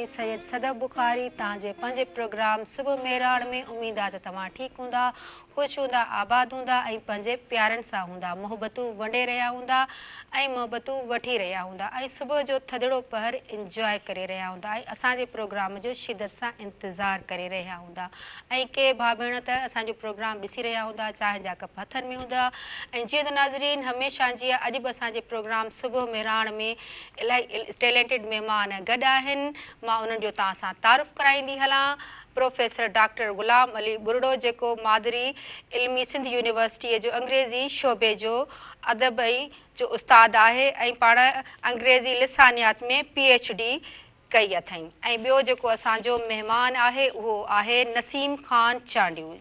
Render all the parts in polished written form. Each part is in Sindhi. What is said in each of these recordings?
ٿي سيد صدف بخاري توهان جي پنهنجي پروگرام صبح مهراڻ ۾. اميد آ ته توهان ٺيڪ هوندا، خوش هوندا، آباد هوندا ۽ پنهنجي پيارن سان هوندا، محبتون ونڊي رهيا هوندا ۽ محبتون وٺي رهيا هوندا ۽ صبح جو ٿڌڙو پهر انجواء ڪري رهيا هوندا ۽ اسان جي پروگرام جو شدت سان انتظار ڪري رهيا هوندا ۽ ڪي ڀاء ڀيڻ ته اسان جو پروگرام ڏسي رهيا هوندا، چانهه جا ڪپ هٿن ۾ هوندا ۽ جيئن ته ناظرين هميشه جيان اڄ به اسان جي پروگرام صبح مهراڻ ۾ الاهي ٽيلنٽيڊ مهمان گڏ آهن، مان انهن جو توهان سان تعارف ڪرائيندي هلان. پروفيسر ڊاڪٽر غلام علي ٻرڙو جيڪو مادري علمي سنڌ يونيورسٽيء جو انگريزي شعبي جو ادب ۽ جو استاد آهي ۽ پاڻ انگريزي لسانيات ۾ پي ايڇ ڊي ڪئي اٿئين ۽ ٻيو جيڪو اسان جو مهمان آهي اهو آهي نسيم خان چانڊيو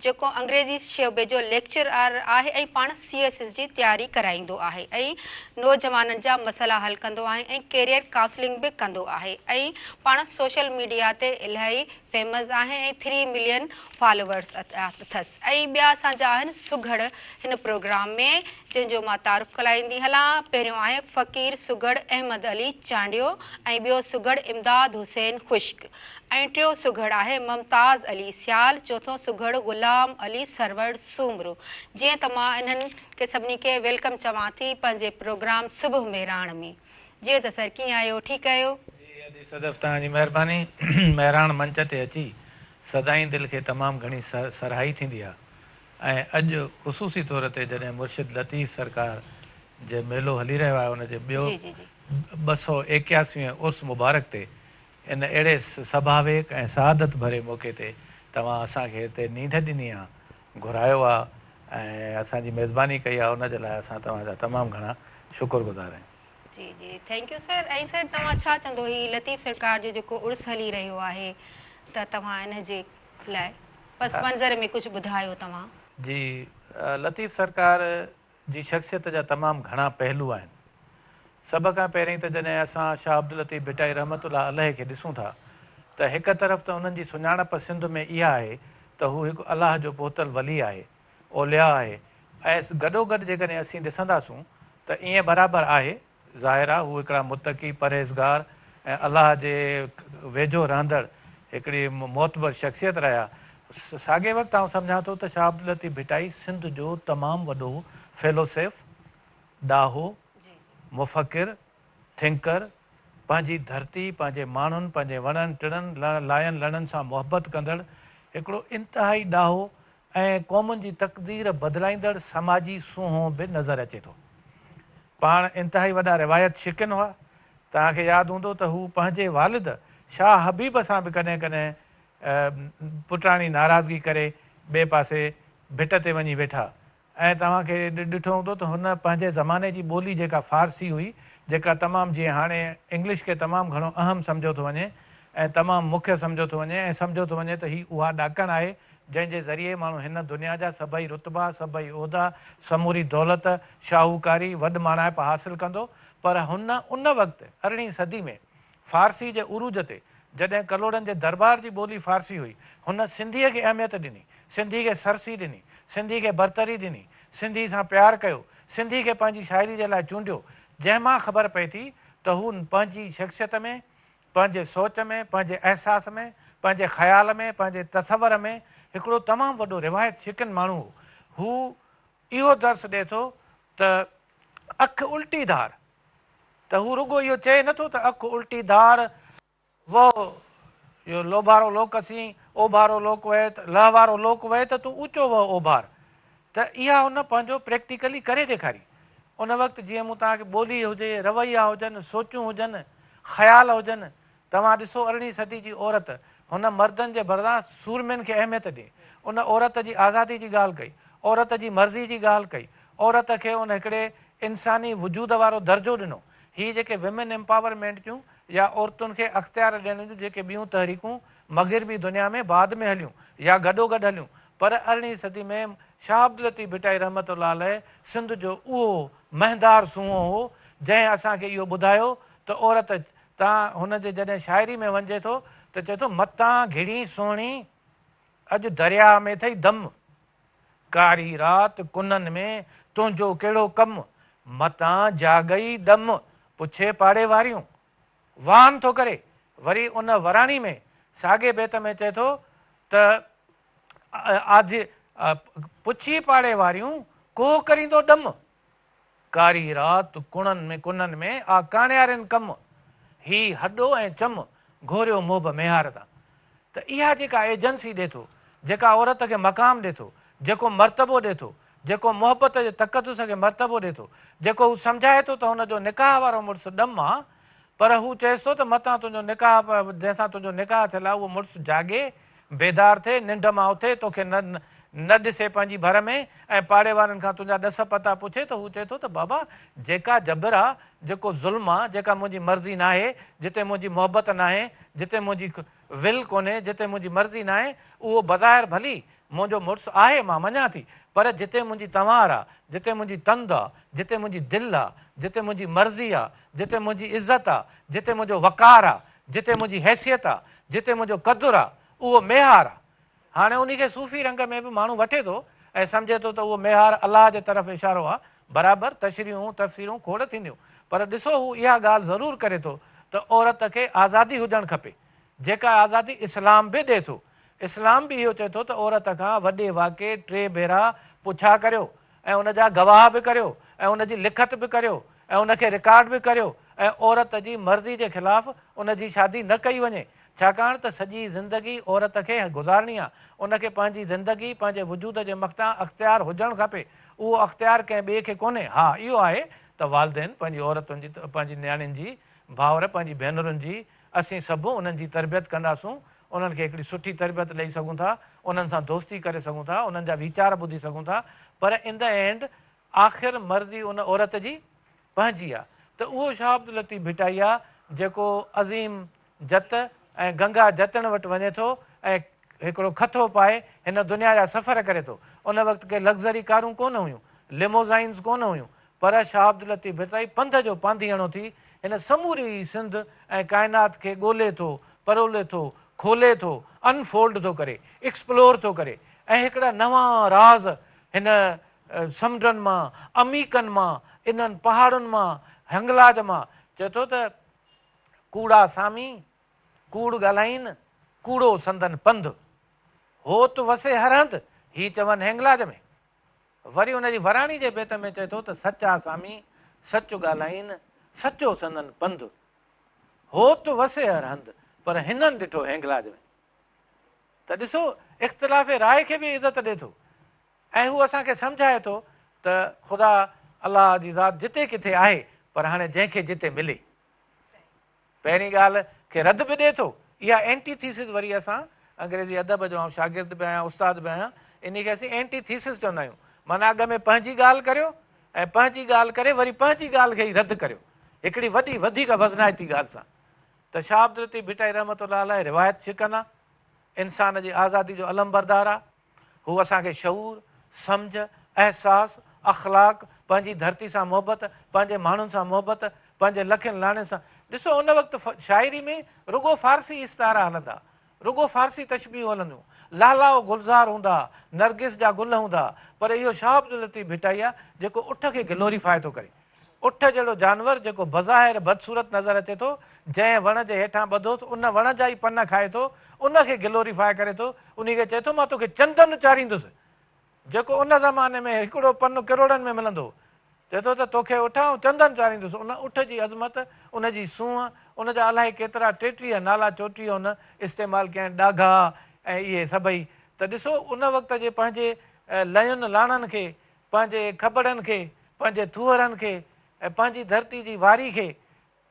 جيڪو انگريزي شعبي جو ليڪچرر آهي ۽ پاڻ سي ايس ايس جي تياري ڪرائيندو آهي ۽ نوجوانن جا مسئلا حل ڪندو آهي ۽ ڪيريئر ڪائونسلنگ به ڪندو آهي ۽ پاڻ سوشل ميڊيا تي الاهي فيمس آهي ۽ ٿري ملين فالوورس اٿس ۽ ٻيا اسان جا آهن سگهڙ هن پروگرام ۾ جنهن جو مان تعارف ڪرائيندي هلان پهريون آهي فقير سگهڙ احمد علي چانڊيو ۽ ٻيو سگهڙ امداد حسين خشڪ ۽ ٽيون سگهڙ آهي ممتاز علي سيال چوٿون سگهڙ غلام علي سرور سومرو جيئن ته مان انهن کي سڀني کي welcome چوان ٿي پنهنجي پروگرام صبح مهراڻ ۾. جيئن ته سر ڪيئن آهيو ٺيڪ آهيو. جي ادي صدف توهان جي مهرباني مهراڻ منچ تي اچي سدائين دل کي تمام گهڻي سرهائي ٿيندي آ ۽ اڄ خصوصي طور تي جڏهن مرشد لطيف سرڪار جي ميلو هلي رهيو آهي ان جي ٻيو جي جي جي. 281 وين عرس مبارڪ تي ان اهڙي سڀاويڪ ۽ سعادت ڀري موقعي تي توهان اسان کي هتي نينڍ ڏني آ گهرايو آ ۽ اسان جي ميزباني ڪئي آ ان جي لاء اسان توهان جا تمام گهڻا شڪر گذار آهيون. جي جي thank you سر ۽ سر توهان ڇا چوندو هي لطيف سرڪار جو جيڪو عرس هلي رهيو آهي ته توهان ان جي لاء پس منظر ۾ ڪجهه ٻڌايو توهان. جي لطيف سرڪار جي شخصيت جا تمام گهڻا پهلو آهن. سڀ کان پهرين ته جڏهن اسان شاهه عبداللطيف ڀٽائي رحمة الله عليه کي ڏسون ٿا ته هڪ طرف ته انهن جي سڃاڻپ سنڌ ۾ اها آهي ته هو هڪ الله جو پهتل ولي آهي، اولياء آهي ۽ گڏوگڏ جيڪڏهن اسين ڏسنداسون ته ائين برابر آهي، ظاهر آ هو هڪڙا متقي، پرهيزگار ۽ الله جي ويجهو رهندڙ هڪڙي معتبر شخصيت رهيا. ساڳئي وقت آئون سمجهان ٿو ته شاهه عبداللطيف ڀٽائي سنڌ جو تمام وڏو فيلوسيف، ڏاهو، مفڪر، ٿنڪر، پنهنجي ڌرتي، پنهنجي ماڻهن، پنهنجي وڻن ٽڻن، لاين لڻن سان محبت ڪندڙ هڪڙو انتهائي ڏاهو ۽ قومن جي تقدير بدلائيندڙ سماجي سونهون به نظر اچي ٿو. پاڻ انتهائي وڏا روايت شڪن هئا. توهان کي ياد هوندو ته هو پنهنجي والد شاهه حبيب سان به ڪڏهن ڪڏهن پٽاڻي ناراضگي ڪري ٻئي پاسي ڀٽ تي وڃي ويٺا ۽ توهان کي ڏٺو هوندو ته هن پنهنجي زماني جي ٻولي جيڪا فارسي هئي جيڪا تمام جيئن هاڻي انگلش کي تمام گهڻو اهم سمجهيو ٿو وڃي ۽ تمام مکيه سمجهيو ٿو وڃي ۽ سمجهيو ٿو وڃي ته هي اها ڏاڪڻ آهي جنهن جي ذريعي ماڻهو هن دنيا جا سڀئي رتبا، سڀئي عهدا، سموري دولت، شاهوڪاري، وڏ ماڻائپ حاصل ڪندو پر هن ان وقت ارڙهين صدي ۾ فارسي جي عروج تي جڏهن ڪلهوڙن جي دربار جي ٻولي فارسي هئي، هن سنڌيء کي اهميت ڏني، سنڌي کي سرسي ڏني، سنڌي کي برتري ڏني، سنڌي سان پيار ڪيو، سنڌي کي پنهنجي شاعري جي لاء چونڊيو، جنهن مان خبر پئي ٿي ته هو پنهنجي شخصيت ۾، پنهنجي سوچ ۾، پنهنجي احساس ۾، پنهنجي خيال ۾، پنهنجي تصور ۾ هڪڙو تمام وڏو روايت شڪن ماڻهو هو. هو اهو درس ڏئي ٿو ته اک الٽي ڌار، ته هو رڳو اهو چئي نه ٿو ته اک الٽي ڌار وهه اهو لوڀارو لوڪ سين، اوڀارو لوڪ وهي ته لهوارو لوڪ وهي ته تون اوچو وهه اوڀار. ته اها هن پنهنجو پريڪٽيڪلي ڪري ڏيکاري. ان وقت جيئن مون توهان کي ٻولي هجي، رويا هجن، سوچون هجن، خيال هجن، توهان ڏسو ارڙهين صدي جي عورت هن مردن جي بدران سورمين کي اهميت ڏني. ان عورت جي آزادي جي ڳالهه ڪئي، عورت جي مرضي جي ڳالهه ڪئي، عورت کي ان هڪڙي انساني وجود وارو درجو ڏنو. هي جيڪي ويمن ايمپاورمينٽ جون يا عورتن کي اختيار ڏيڻ جون جيڪي ٻيون تحريڪون مغربي دنيا ۾ بعد ۾ هليون يا گڏوگڏ هليون پر ارڙهين صدي ۾ شاهه عبداللطيف ڀٽائي رحمة الله عليه سنڌ جو اهو مهندار سونهون هو جنهن اسان کي اهو ٻڌايو ته عورت تان هن جي جڏهن شاعري ۾ وڃجي ٿو ته چئي ٿو متان گهڙين سهڻي اڄ درياء ۾ ٿئي دم ڪاري رات ڪنن ۾ تنهنجو ڪهڙو ڪم متان جاڳئي ڏم پڇي پاڙي واريون وان ٿو ڪري وري ان وراڻي ۾ ساڳئي بيت ۾ چئي ٿو ته آڌي پڇي پاڙي واريون ڪوهه ڪريندو ڏم. ڪاري رات ڪڻن ۾ ڪنن ۾ آ ڪاڻيارين ڪم، هي هڏو ۽ چم گهوريو محب ميهار تان. ته اها جيڪا ايجنسي ڏي ٿو، جيڪا عورت کي مقام ڏي ٿو، جيڪو مرتبو ڏي ٿو، جيڪو محبت جي تقدس کي مرتبو ڏي ٿو، جيڪو هو سمجهائي ٿو ته هن جو نڪاح وارو مڙس ڏم آ، پر هو چئيس ٿو ته متان تنهنجو نڪاح جنهن سان تنهنجو نڪاح ٿيل آ اهو مڙس جاڳي، بيدار ٿئي، ننڊ مان اٿي، توکي نه نه ڏسي پنهنجي ڀر ۾ ۽ پاڙي وارن کان تنهنجا ڏس پتا پڇي ته هو چئي ٿو ته بابا جيڪا جبر آ، جيڪو ظلم آ، جيڪا منهنجي مرضي ناهي، جتي منهنجي محبت ناهي، جتي منهنجي ول ڪونهي، جتي منهنجي مرضي ناهي، اهو بظاهر ڀلي منهنجو مڙس آهي مان مڃان ٿي، پر جتي منهنجي تنوار آ، جتي منهنجي تند آ، جتي منهنجي دل آ، جتي منهنجي مرضي آ، جتي منهنجي عزت آ، جتي منهنجو وقار آ، جتي منهنجي حيثيت آ، جتي منهنجو قدر آ، اهو ميهار آ. هاڻي انهي کي صوفي رنگ ۾ به ماڻهو وٺي ٿو ۽ سمجهي ٿو ته اهو ميهار الله جي طرف اشارو آ. برابر تشريحون، تفسيرون کوڙ ٿينديون، پر ڏسو هو اها ڳالهه ضرور ڪري ٿو ته عورت کي آزادي هجڻ کپي، جيڪا آزادي اسلام به ڏئي ٿو. اسلام به اهو چئي ٿو ته عورت کان وڏي واڪي ٽي ڀيرا پڇا ڪريو ۽ ان جا گواهه به ڪريو ۽ ان جي لکت به ڪريو ۽ ان کي رڪارڊ به ڪريو ۽ عورت جي مرضي جي خلاف ان جي شادي نه ڪئي وڃي ڇاڪاڻ ته سڄي زندگي عورت کي گذارڻي آ ان کي پنهنجي زندگي پنهنجي وجود جي مٿان اختيار هجڻ کپي اهو اختيار ڪنهن ٻئي کي ڪونهي ها اهو آهي ته والدين پنهنجي عورتن جي پنهنجي نياڻين جي ڀائر پنهنجي ڀينرن جي اسين سڀ انهن جي تربيت ڪنداسون، انهن کي هڪڙي سٺي تربيت ڏئي سگهون ٿا، انهن سان دوستي ڪري سگهون ٿا، انهن جا ويچار ٻڌي سگهون ٿا، پر ان the and آخر مرضي ان عورت جي پنهنجي آ ته اهو شاهه عبداللطيف ڀٽائي آ جيڪو عظيم جت ۽ گنگا جتڻ وٽ وڃي ٿو ۽ هڪڙو کٿو پائي هن دنيا جا سفر ڪري ٿو. ان وقت ڪي لگزري ڪارون ڪونه هيون، لموزائنز ڪونه هيون، پر شاهه عبداللطيف ڀٽائي پنڌ جو پانڌيئڻو ٿي هن سموري سنڌ ۽ ڪائنات کي ڳولي ٿو، پرولي ٿو، کولي ٿو، انفولڊ ٿو ڪري، ايڪسپلور ٿو ڪري ۽ هڪڙا نوان راز هن سمنڊن مان، عميقن مان، انهن پهاڙن مان، هنگلاج مان چئي ٿو ته ڪوڙا سامي، ڪوڙ ڳالهائين، ڪوڙو سندن پنڌ. هوت وسي هر هنڌ، هي چون هنگلاج ۾. وري ان جي وراڻي جي بيت ۾ چئي ٿو ته سچا سامي سچ ڳالهائين، سچو سندن پنڌ. هوت وسي هر هنڌ، پر هنن ڏٺو هنگلاج ۾. ته ڏسو اختلاف راء کي به عزت ڏي ٿو ۽ هو اسان کي سمجهائي ٿو ته خدا الله جي ذات جتي ڪٿي آهي پر هاڻي جنهن کي جتي ملي. پهرين ڳالهه کي رد به ڏئي ٿو. اها اينٽي ٿيسز وري اسان انگريزي ادب جو آئون شاگرد به آهيان استاد به آهيان انهي کي اسين اينٽي ٿيسز چوندا آهيون معنيٰ اڳ ۾ پنهنجي ڳالهه ڪريو ۽ پنهنجي ڳالهه ڪري وري پنهنجي ڳالهه کي ئي رد ڪريو هڪڙي وڏي وڌيڪ وزنائتي ڳالهه سان ته شاهه عبداللطيف ڀٽائي رحمة الله عليه روايت شڪن آ انسان جي آزادي جو علمبردار آ هو اسان کي شعور، سمجهه، احساس، اخلاق، پنهنجي ڌرتي سان محبت، پنهنجي ماڻهن سان محبت، پنهنجي لکين لاڻين سان ڏسو ان وقت شاعري ۾ رڳو فارسي استعارا هلندا، رڳو فارسي تشبيهون هلنديون، لالا و گلزار هوندا، نرگس جا گل هوندا، پر اهو شاهه عبداللطيف ڀٽائي آ جيڪو اٺ کي گلوريفاء ٿو ڪري. اٺ جهڙو جانور جيڪو بظاهر بدصورت نظر اچي ٿو، جنهن وڻ جي هيٺان ٻڌوس ان وڻ جا ئي پن کائي ٿو، ان کي گلوريفاء ڪري ٿو، انهي کي چئي ٿو مان توکي چندن چاريندس، جيڪو ان زماني ۾ هڪڙو پن ڪروڙن ۾ ملندو هو. چئي ٿو ته توکي اٺ آئون چندن چاريندس، ان اٺ جي عظمت، ان جي سونهن، ان جا الائي ڪيترا 33 نالا 34 هن استعمال ڪيا آهن، ڏاگها ۽ اهي سڀئي ته ڏسو ان وقت جي پنهنجي لين لاڻن کي پنهنجي کٻڙن کي، پنهنجي ٿوهرن کي ۽ پنهنجي ڌرتي جي واري کي،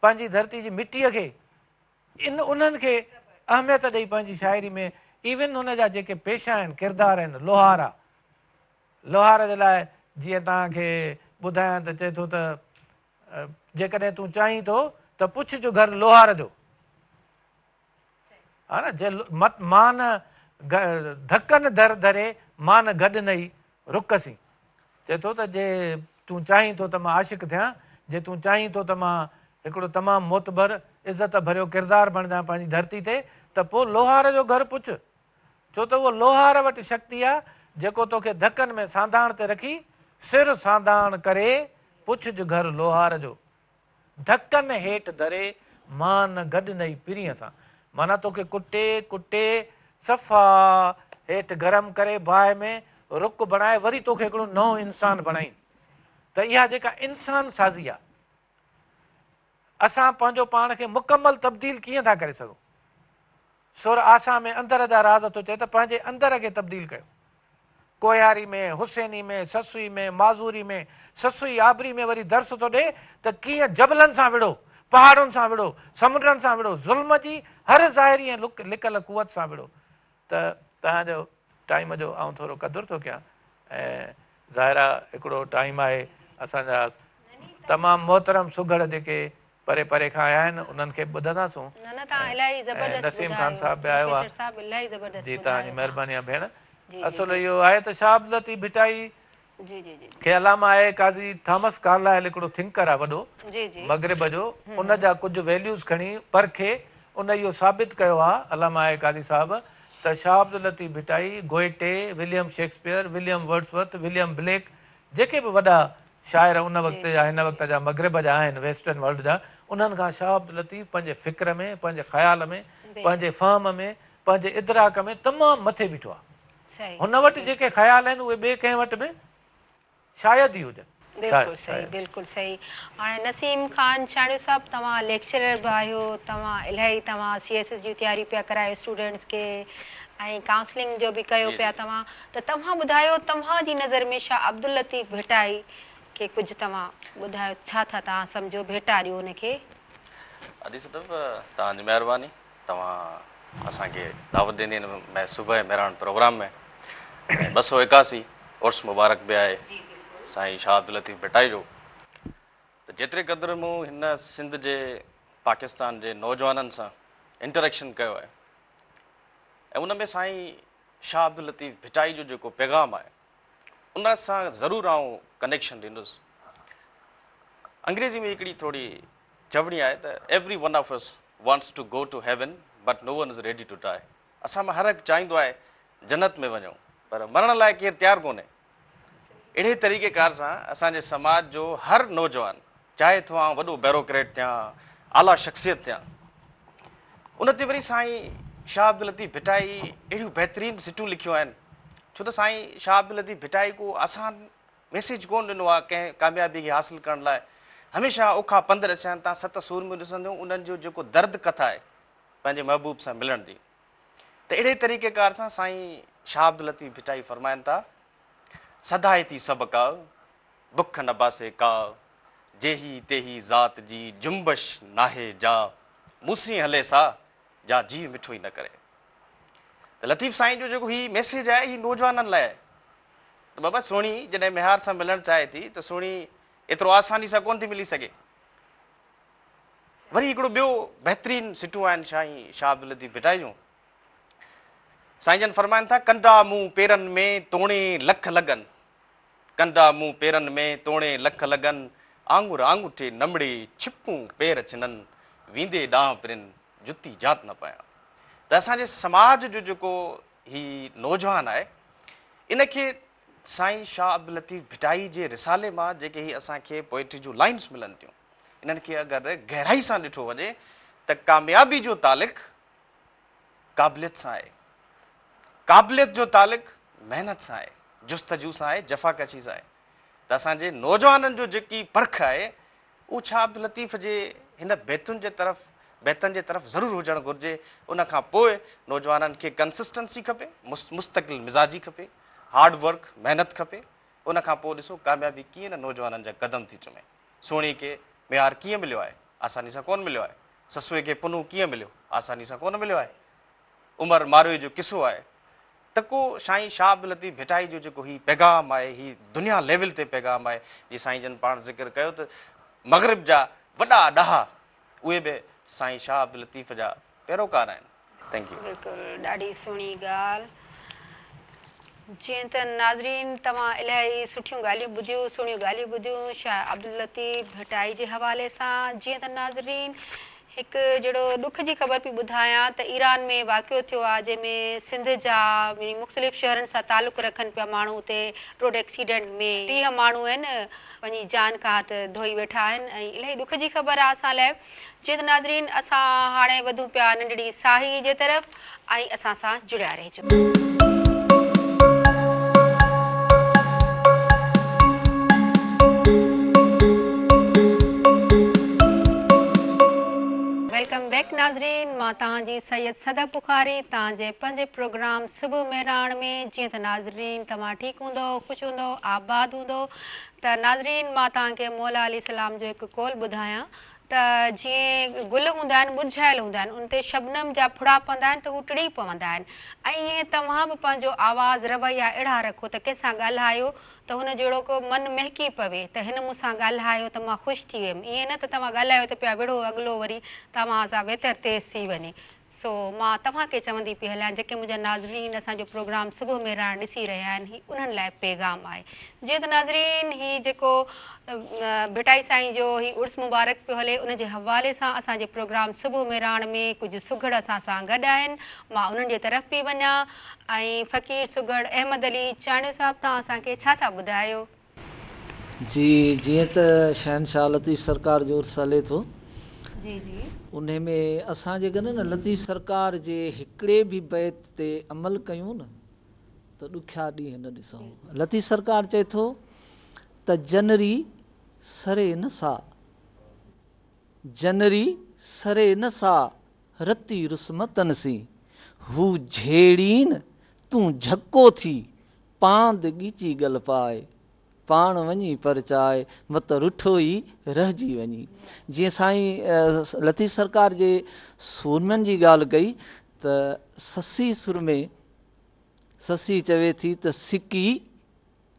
پنهنجي ڌرتي جي مٽيء کي، ان انهن کي اهميت ڏئي پنهنجي شاعري ۾ ايون هن جا جيڪي پيشا آهن، ڪردار آهن، لوهار آ. لوهار جي لاء جيئن توهان کي ٻڌايان ته چئي ٿو ته جيڪڏهن تون چاهين ٿو ته پڇج گهر لوهار جو. ها نه جي مت مان ڌڪن در ڌري مان گڏ نئي رڪ سين چئي ٿو ته جي تون چاهين ٿو ته مان عاشق ٿيان جي تون چاهين ٿو ته مان هڪڙو تمام معتبر عزت ڀريو ڪردار بڻجان پنهنجي ڌرتي تي ته پوء لوهار جو گهر پڇ ڇو ته اهو لوهار وٽ شڪتي آ جيڪو توکي ڌڪن ۾ سانڌاڻ تي رکي سر سانڌاڻ ڪري پڇج گهر لوهار جو ڌڪن هيٺ ڌري، مان نه گڏنئي پرينء سان. معنيٰ توکي ڪٽي ڪٽي صفا هيٺ گرم ڪري باهه ۾ رڪ بڻائي وري توکي هڪڙو نئون انسان بڻائين ته اها جيڪا انسان سازي آ اسان پنهنجو پاڻ کي مڪمل تبديل ڪيئن ٿا ڪري سگهون؟ سر آسا ۾ اندر جا راز ٿو چئي ته پنهنجي اندر کي تبديل ڪيو. ڪوهياري ۾، حسيني ۾، سسئي ۾، معذوري ۾، سسئي آبري ۾ وري درس ٿو ڏئي ته ڪيئن جبلن سان وڙهو، پهاڙن سان وڙهو، سمنڊن سان وڙهو، ظلم جي هر ظاهري ۽ لڪل قوت سان وڙهو ته توهان جو ٽائيم جو آئون ٿورو قدر ٿو ڪيان ۽ ظاهر آ هڪڙو ٽائيم آهي اسان جا تمام محترم سگهڙ جيڪي پري پري کان آيا آهن انهن کي به ٻڌنداسون نه نه توهان الاهي ۽ زبردست نسيم خان ٻڌايو صاحب به آيو آ پروفيسر صاحب الاهي زبردست جي توهان جي ٻڌايو توهان مهرباني آ ڀيڻ جي جي اصل جي اهو آهي ته شاهه عبداللطيف ڀٽائي جي جي جي کي علامه آء آء قاضي ٿامس ڪارلائل هڪڙو ٿنڪر آ وڏو جي جي مغرب جو ان جا ڪجهه ويليوز کڻي پرکي ان اهو ثابت ڪيو آ علامه آء آء قاضي صاحب ته Shah Abdul Latif Bhittai, Goethe, William Shakespeare, William Wordsworth, William Blake جيڪي به وڏا شاعر ان وقت يا هن وقت جا مغرب جا آهن ويسٽرن ورلڊ جا انهن کان شاهه عبداللطيف پنهنجي فڪر ۾ پنهنجي خيال ۾ پنهنجي فهم ۾ پنهنجي ادراڪ ۾ تمام مٿي بيٺو آهي. هن وٽ جيڪي خيال آهن اهي ٻئي ڪنهن وٽ به شايد ئي هجن. بلڪل صحيح بلڪل صحيح هاڻي نسيم خان چانڊيو صاحب توهان ليڪچرر به آهيو توهان الاهي توهان سي ايس ايس جون تياريون پيا ڪرايو اسٽوڊنٽس کي ۽ ڪائونسلنگ جو به ڪيو پيا توهان ته توهان ٻڌايو توهان جي نظر ۾ شاهه عبداللطيف ڀٽائي کي ڪجهه توهان ٻڌايو ڇا ٿا توهان سمجهو ڀيٽا ڏيو ان کي. ادي صدف توهان جي مهرباني توهان اسان کي دعوت ڏني هن صبح مهراڻ پروگرام ۾ ۽ 281 عرس مبارڪ به آهي سائين شاهه عبداللطيف ڀٽائي جو ته جيتري قدر مون هن سنڌ جي پاڪستان جي نوجوانن سان انٽريڪشن ڪيو آهي ۽ ان ۾ سائين شاهه عبداللطيف ڀٽائي جو جيڪو پيغام آهي ان سان ضرور آئون ڪنيڪشن ڏيندس. انگريزي ۾ هڪڙي ٿوري چوڻي آهي ته every one of us wants to go to heaven but no one is ready to die. اسان مان هر هڪ چاهيندو آهي جنت ۾ وڃون پر مرڻ لاء ڪير تيار ڪونهي. اهڙي طريقي ڪار سان اسان جي سماج جو هر نوجوان چاهي ٿو آئون وڏو بيروڪريٽ ٿيان، اعليٰ شخصيت ٿيان. ان تي وري سائين شاهه عبداللطيف ڀٽائي اهڙيون بهترين سٽون لکيون آهن، ڇو ته سائين شاهه عبداللطيف ڀٽائي ڪو آسان ميسيج ڪونه ڏنو آهي ڪنهن ڪاميابي کي حاصل ڪرڻ لاء هميشه اوکا پنڌ ڏسيا آهن، توهان ست سورميون ڏسنديون انهن جو جيڪو درد ڪٿا آهي پنهنجي محبوب سان ملڻ جي ته اهڙي طريقي ڪار سان سائين شاهه عبداللطيف ڀٽائي فرمائن ٿا، سڌائي ٿي سڀ ڪا، بک نه باسي ڪا، جيهي تيهي ذات جي، جنبش ناهي جا، مون سين هلي سا، جا جيء مٺو ئي نه ڪري. ته لطيف سائين جو جيڪو هي ميسيج آهي هي نوجوانن لاء آهي ته بابا سهڻي جڏهن ميهار سان ملڻ چاهي ٿي ته سهڻي ايترو آساني سان ڪونه ٿي ملي سگهي. وري هڪڙو ٻيو بهترين سٽون آهن سائين شاهه عبداللطيف ڀٽائي جون. سائين جن فرمائن ٿا، ڪنڊا مون پيرن ۾ توڻي لک لڳن، ڪنڊا مون پيرن ۾ توڻي لک لڳن، آڱر آڱوٺي نمڙي ڇپون پير ڇنن، ويندي ڏانهن پرين جتي جات نه پايان. ته اسان جي سماج جو جيڪو هي نوجوان آهي ان کي سائين شاهه عبداللطيف ڀٽائي جي رسالي مان جيڪي هي اسان کي پوئٽري جون لائنس ملن ٿيون انهن کي اگر گهرائي سان ڏٺو وڃي ته ڪاميابي جو تعلق قابليت سان آهي. قابليت جو تعلق محنت سان آهي، جستجو سان آهي، جفاڪشي سان آهي ته اسان جي نوجوانن جو جيڪي پرک آهي اهو شاهه عبداللطيف جي هن بيتن جي طرف بيتن جي طرف ضرور هجڻ گهرجي. ان کان پوء نوجوانن کي ڪنسسٽنسي کپي، مستقل مزاجي کپي، هارڊ ورڪ، محنت کپي. ان کان پوء ڏسو ڪاميابي ڪيئن نه نوجوانن جا قدم ٿي چمي. سهڻي کي ميهار ڪيئن مليو آهي؟ آساني سان ڪونه مليو آهي. سسئي کي پنهون ڪيئن مليو؟ آساني سان ڪونه مليو آهي. عمر ماروي جو قصو آهي ته ڪو سائين شاهه عبداللطيف ڀٽائي جو جيڪو هي پيغام آهي هي دنيا ليول تي پيغام آهي جيئن سائين جن پاڻ ذڪر ڪيو ته مغرب جا وڏا ڏاها اهي به سائين شاهه عبداللطيف جا پيروڪار آهن. Thank you. بلڪل ڏاڍي سهڻي ڳالهه. جيئن ته ناظرين توهان الاهي سٺيون ڳالهيون ٻڌيون سهڻيون ڳالهيون ٻڌيون شاهه عبداللطيف ڀٽائي جي حوالي سان جيئن ته ناظرين هڪ جهڙو ڏک جي خبر پئي ٻڌايان ته ايران ۾ واقعو ٿيو آهي جنهن ۾ سنڌ جا يعني مختلف شهرن سان تعلق رکن پيا ماڻهو اتي روڊ ايڪسيڊنٽ ۾ 30 ماڻهو آهن پنهنجي جان کان هٿ ڌوئي ويٺا آهن ۽ الاهي ڏک جي خبر آهي اسان لاء جيئن ته ناظرين اسان هاڻي وڌون پيا ننڍڙي ساهي جي طرف ۽ اسان سان جڙيا رهجو. Welcome back ناظرين مان توهان جي سيد صدف بخاري توهان جي پنهنجي پروگرام صبح مهراڻ ۾ جيئن ته ناظرين توهان ٺيڪ هوندو خوش هوندو آباد هوندو ته ناظرين مان توهان کي مولا عليه السلام جو هڪ قول ٻڌايان ته جيئن گل هوندا آهن مرجهايل هوندا آهن ان تي شبنم جا ڦڙا پوندا آهن ته هو ٽڙي پوندا آهن ۽ ائين توهان به پنهنجو آواز رويا اهڙا رکو ته ڪنهن سان ڳالهايو ته هن جو اهڙو ڪو من مهڪي پوي ته هن مون سان ڳالهايو ته مان خوش ٿي ويم ائين نه ته توهان ڳالهايو ته پيا وڙهو اڳلو وري توهان سان ويتر تيز ٿي وڃي سو مان توهان کي چوندي پئي هليان جيڪي منهنجا ناظرين اسان جو پروگرام صبح مهراڻ ڏسي رهيا آهن هي انهن لاء پيغام آهي جيئن ته ناظرين هي جيڪو ڀٽائي سائين جو هي عرس مبارڪ پيو هلي ان جي حوالي سان اسان جي پروگرام صبح مهراڻ ۾ ڪجهه سگهڙ اسان سان گڏ آهن مان انهن جي طرف پئي وڃان ۽ فقير سگهڙ احمد علي چانڊيو صاحب توهان اسان کي ڇا ٿا ٻڌايو؟ جي جيئن ته شهنشاهه لطيف سرڪار جو عرس هلي ٿو جي جي. انهي ۾ اسان جيڪڏهن نه لطيف سرڪار جي هڪڙي به بيت تي عمل ڪيون نه ته ڏکيا ڏينهن نه ڏسون. لطيف سرڪار چئي ٿو ته جنري سري نه سا جنري سري نه سا رتي رس م تن سين هو جهيڙين تون جهڪو ٿي پاند ڳيچي ڳل پاء، پاڻ وڃي پرچاء، مت رٺو ئي رهجي وڃي. جيئن سائين لطيف سرڪار جي سورمين جي ڳالهه ڪئي ته سسي سرمي، سسي چوي ٿي ته سڪي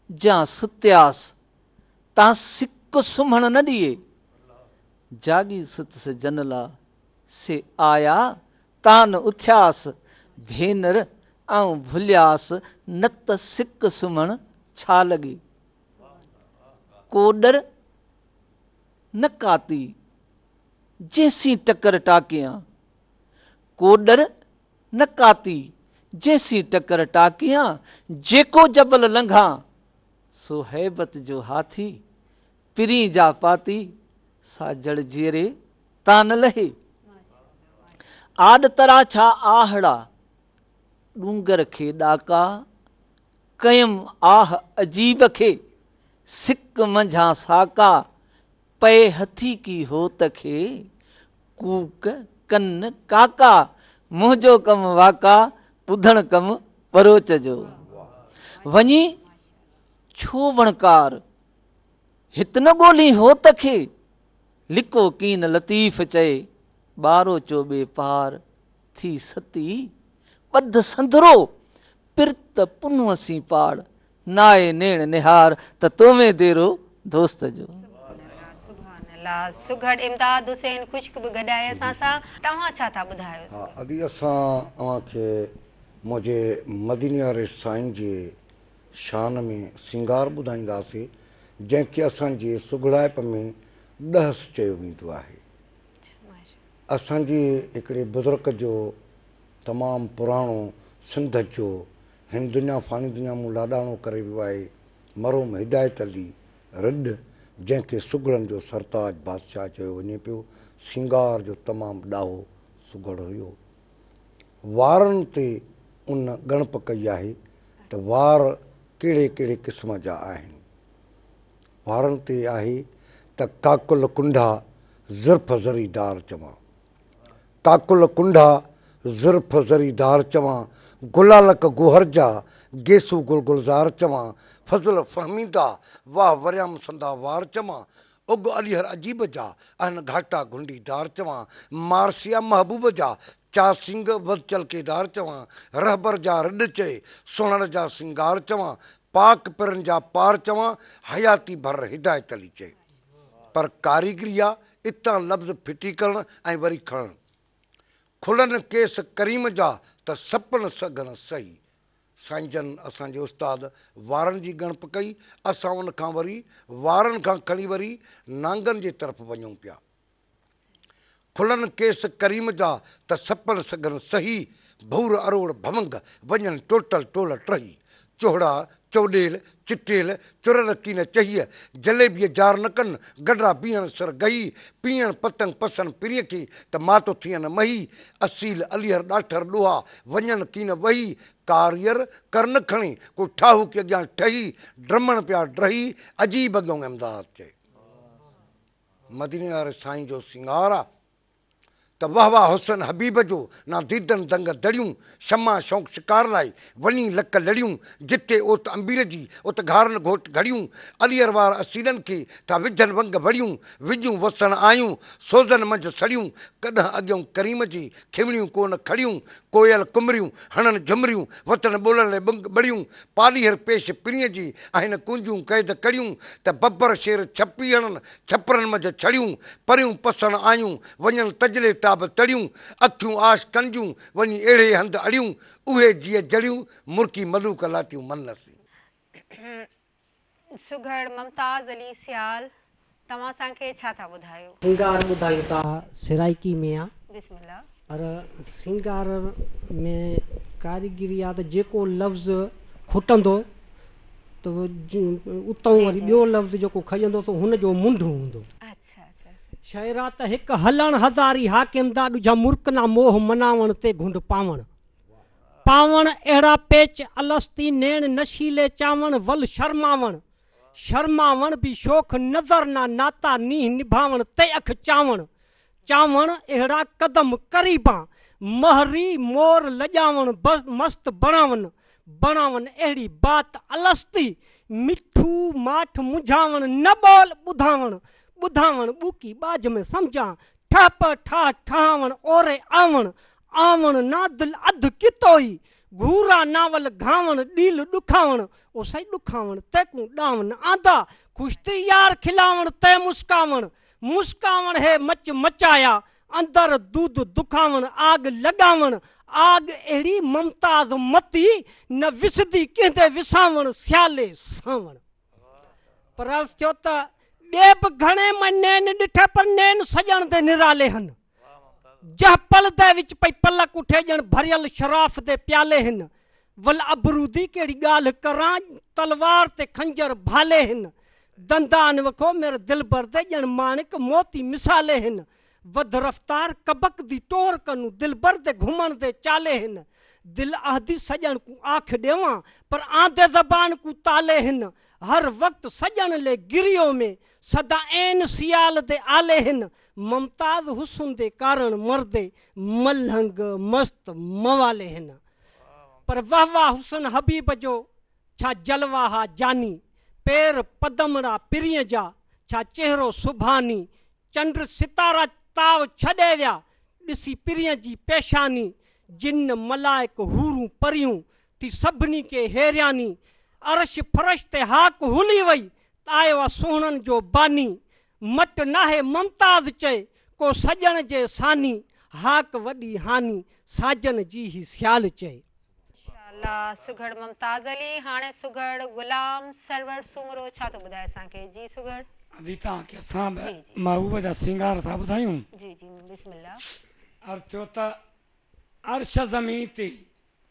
جان ستياس، تان سڪ سمهڻ نه ڏيئي، جاڳي ستس جن لا، سي آيا تان اٿياس، ڀينر آئون ڀلياس، نه ته سڪ سمهڻ ڇا لڳي. ڪوڏر نه ڪاتي، جيسين ٽڪر ٽاڪيان. ڪوڏر نه ڪاتي، جيسين ٽڪر ٽاڪيان، جيڪو جبل لنگهان، سو هيبت جو هاٿي، پرين جا پاتي، سا جڙ جيئري تان نه لهي. آڏ تراڇا آهڙا، ڏونگر کي ڏاڪا، ڪيم آه عجيب کي، سڪ منجهان ساڪا، پئي هٿيڪي هوت کي، ڪوڪ ڪن ڪاڪا، منهنجو ڪم واڪا، ٻڌڻ ڪم ٻروچ جو. وڃي ڇو وڻڪار، هت نه ڳولين هوت کي، لڪو ڪين لطيف چئي، ٻاروچو ٻي پار ٿي ستي، ٻڌ سندرو پرت پنهونء سين پاڙ، نائي نيڻ نهار ته تو ۾ ديرو دوست جو. سبحان الله سبحان الله سگهڙ امداد حسين خشڪ به گڏ آهي اسان سان توهان ڇا ٿا ٻڌايو ها ادي اسان اوهان کي منهنجي مديني واري سائين جي شان ۾ سينگار ٻڌائينداسي جنهن کي اسان جي سگهڙائپ ۾ ڏهس چيو ويندو آهي. اسان جي هڪڙي بزرگ جو تمام پراڻو سنڌ جو هن دنيا فاني دنيا مون لاڏاڻو ڪري ويو آهي مرحوم هدايت علي رڏ جنهن کي سگهڙن جو سرتاج بادشاهه چيو وڃي پيو سينگار جو تمام ڏاهو سگهڙ هيو. وارن تي ان ڳڻپ ڪئي آهي ته وار ڪهڙي ڪهڙي قسم جا آهن. وارن تي آهي ته ڪاڪل ڪنڍا زرف زريدار چوان. ڪاڪل ڪنڍا زرف زريدار چوان، گلالڪ گوهر جا گيسو گل گلزار چوان، فضل فهميدا واهه وريام سندا وار چوان، اڳ اليهر عجيب جا، اهن گهاٽا گهنڊي دار چوان، مارسيا محبوب جا، چا سنگ وڌ چلڪيدار چوان، رهبر جا رڏ چئي، سهڻڙ جا سينگار چوان، پاڪ پرن جا پار چوان، حياتي ڀر هدايت علي چئي. پر ڪاريگري آ اتان لفظ ڦٽي ڪرڻ ۽ وري کڻڻ. کلن ڪيس ڪريم جا ته سپن سگهن سهي. سائين جن اسان جي استاد وارن جي ڳڻپ ڪئي، اسان ان کان وري وارن کان کڻي وري نانگن جي طرف وڃون پيا. کلن ڪيس ڪريم جا، ته سپن سگهن سهي، ڀور اروڙ ڀونگ، وڃن ٽوٽل ٽول ٽهي. چوهڙا، چوڏيل، چٽيل، چرن ڪين چهيء، جليبيء جار نه ڪن، گڏرا بيهڻ سر گهي، پيئڻ پتنگ پسن پرينء کي، ته ماتو ٿين مهي، اصيل اليهر ڏاٺر ڏوها، وڃن ڪين وهي، ڪاريئر ڪر نه کڻي، ڪو ٺاهوڪي اڳيان ٺهي، ڊمڻ پيا ڊهي، عجيب اڳيون امداد چئي. مديني واري سائين جو سينگار آ. ته واه واه حسن حبيب جو، نا ديدن دنگ دڙيون، شمع شوق شڪار لاء، وڃي لڪ لڙيون، جتي اوت عنبير جي، ات گهارن گهوٽ گهڙيون، عليئر وار اصيلن کي، ٿا وجهن ونگ وڙيون، وڄون وسڻ آيون، سوزن منجهه سڙيون، ڪڏهن اڳيئون ڪريم جي، کيوڻيون ڪو نه کڙيون، ڪوئل ڪمريون، هڻن جهمريون، وتن ٻولن لئي ٻنگ ٻڙيون، پاليهر پيش پرينء جي، آهن ڪونجون قيد ڪڙيون، ته ببر شير ڇپي هڻن، ڇپرن منجهه ڇڙيون، پريون پسڻ آيون، وڃن تجلي تاب تڙيون، اکيون عاشقن جون، وڃي اهڙي هنڌ اڙيون، اهي جيء جڙيون، مرڪي ملوڪ لاتيون من سين. سگهڙ ممتاز علي سيال توهان اسان کي ڇا ٿا ٻڌايو؟ سينگار ٻڌايون ٿا سرائيڪي ۾ آ. بسم الله. پر سينگار ۾ ڪاريگري آ ته جيڪو لفظ کٽندو ته اتئون وري ٻيو لفظ جيڪو کڄندو سو هن جو منڍ هوندو. شعر آ ته هڪ هلڻ هزاري حاڪم دا ڏوجها مرڪ نا موهه مناوڻ تي گهنڊ پاوڻ. پاوڻ اهڙا پيچ الستي نيڻ نشيلي چاوڻ ول شرماوڻ شرماوڻ به شوخ نظر نا ناتا نينهن نڀاوڻ تي اک چاوڻ چاوڻ اهڙا قدم قريبان مهري مور لڄاوڻ مست بڻاون بڻاون اهڙي بات الستي مٺو ماٺ منجهاوڻ نه ٻول ٻڌاوڻ ٻڌاوڻ ٻوڪي ٻاجهه ۾ سمجهان ٺهه پهه ٺاهه ٺهاوڻ اوري آوڻ آوڻ نادل اڌ ڪتوئي، گهورا ناول گهاوڻ ڏيل ڏکاوڻ، او سائين ڏکاوڻ تيڪون ڏانء نه آندا، خوش ٿي يار کلاوڻ تي مسڪاوڻ، مسڪاوڻ هي مچ مچايا، اندر دود دکاوڻ آڳ لڳاوڻ، آڳ اهڙي ممتاز متي، نه وسدي ڪنهن تي وساوڻ سيالي سانوڻ. پر عرض ٿيو ته ٻئي به گهڻي مان نين ڏٺا پر نين سڄڻ the نرالي هن. جنهن پل the وچ پئي پلڪ اٺي ڄڻ ڀريل شراف the پيالي هن. ول ابرو the ڪهڙي ڳالهه ڪران تلوار تي خنجر ڀالي هن. دندان وکو ميري دلبر the ڄڻ ماڻڪ موتي مثالي هن. وڌ رفتار ڪبڪ the ٽور ڪنون دلبر the گهمڻ the چالي هن. دل آهدي سڄڻ ڪون آک ڏيوان پر آندي زبان ڪون تالي هن. هر وقت سڄڻ لي گريو ۾ سدا عين سيال the آلي هن. ممتاز حسن the ڪارڻ مردي ملهنگ مست موالي هن. پر وه واه حسن حبيب جو ڇا جلوا ها جاني. پير پدمڙا پرينء جا ڇا چهرو سبحاني. چنڊ ستارا تاء ڇڏي ويا ڏسي پرينء جي پيشاني. جن ملائڪ حورون پريون ٿي سڀني کي حيراني. عرش فرش تي هاڪ هلي وئي ته آيو آ سهڻن جو باني. مٽ ناهي ممتاز چئي ڪو سڄڻ جي ثاني. هاڪ وڏي هاني ساجن جي هي سيال چئي. ماشاءالله سگهڙ ممتاز علي هاڻي سگهڙ غلام سرور سومرو ڇا ٿو ٻڌائي اسان کي جي سگهڙ. ادي توهان کي اسان به محبوب جا سينگار ٿا ٻڌايون. جي جي بسم الله. عرض ٿيو ته عرش زمين تي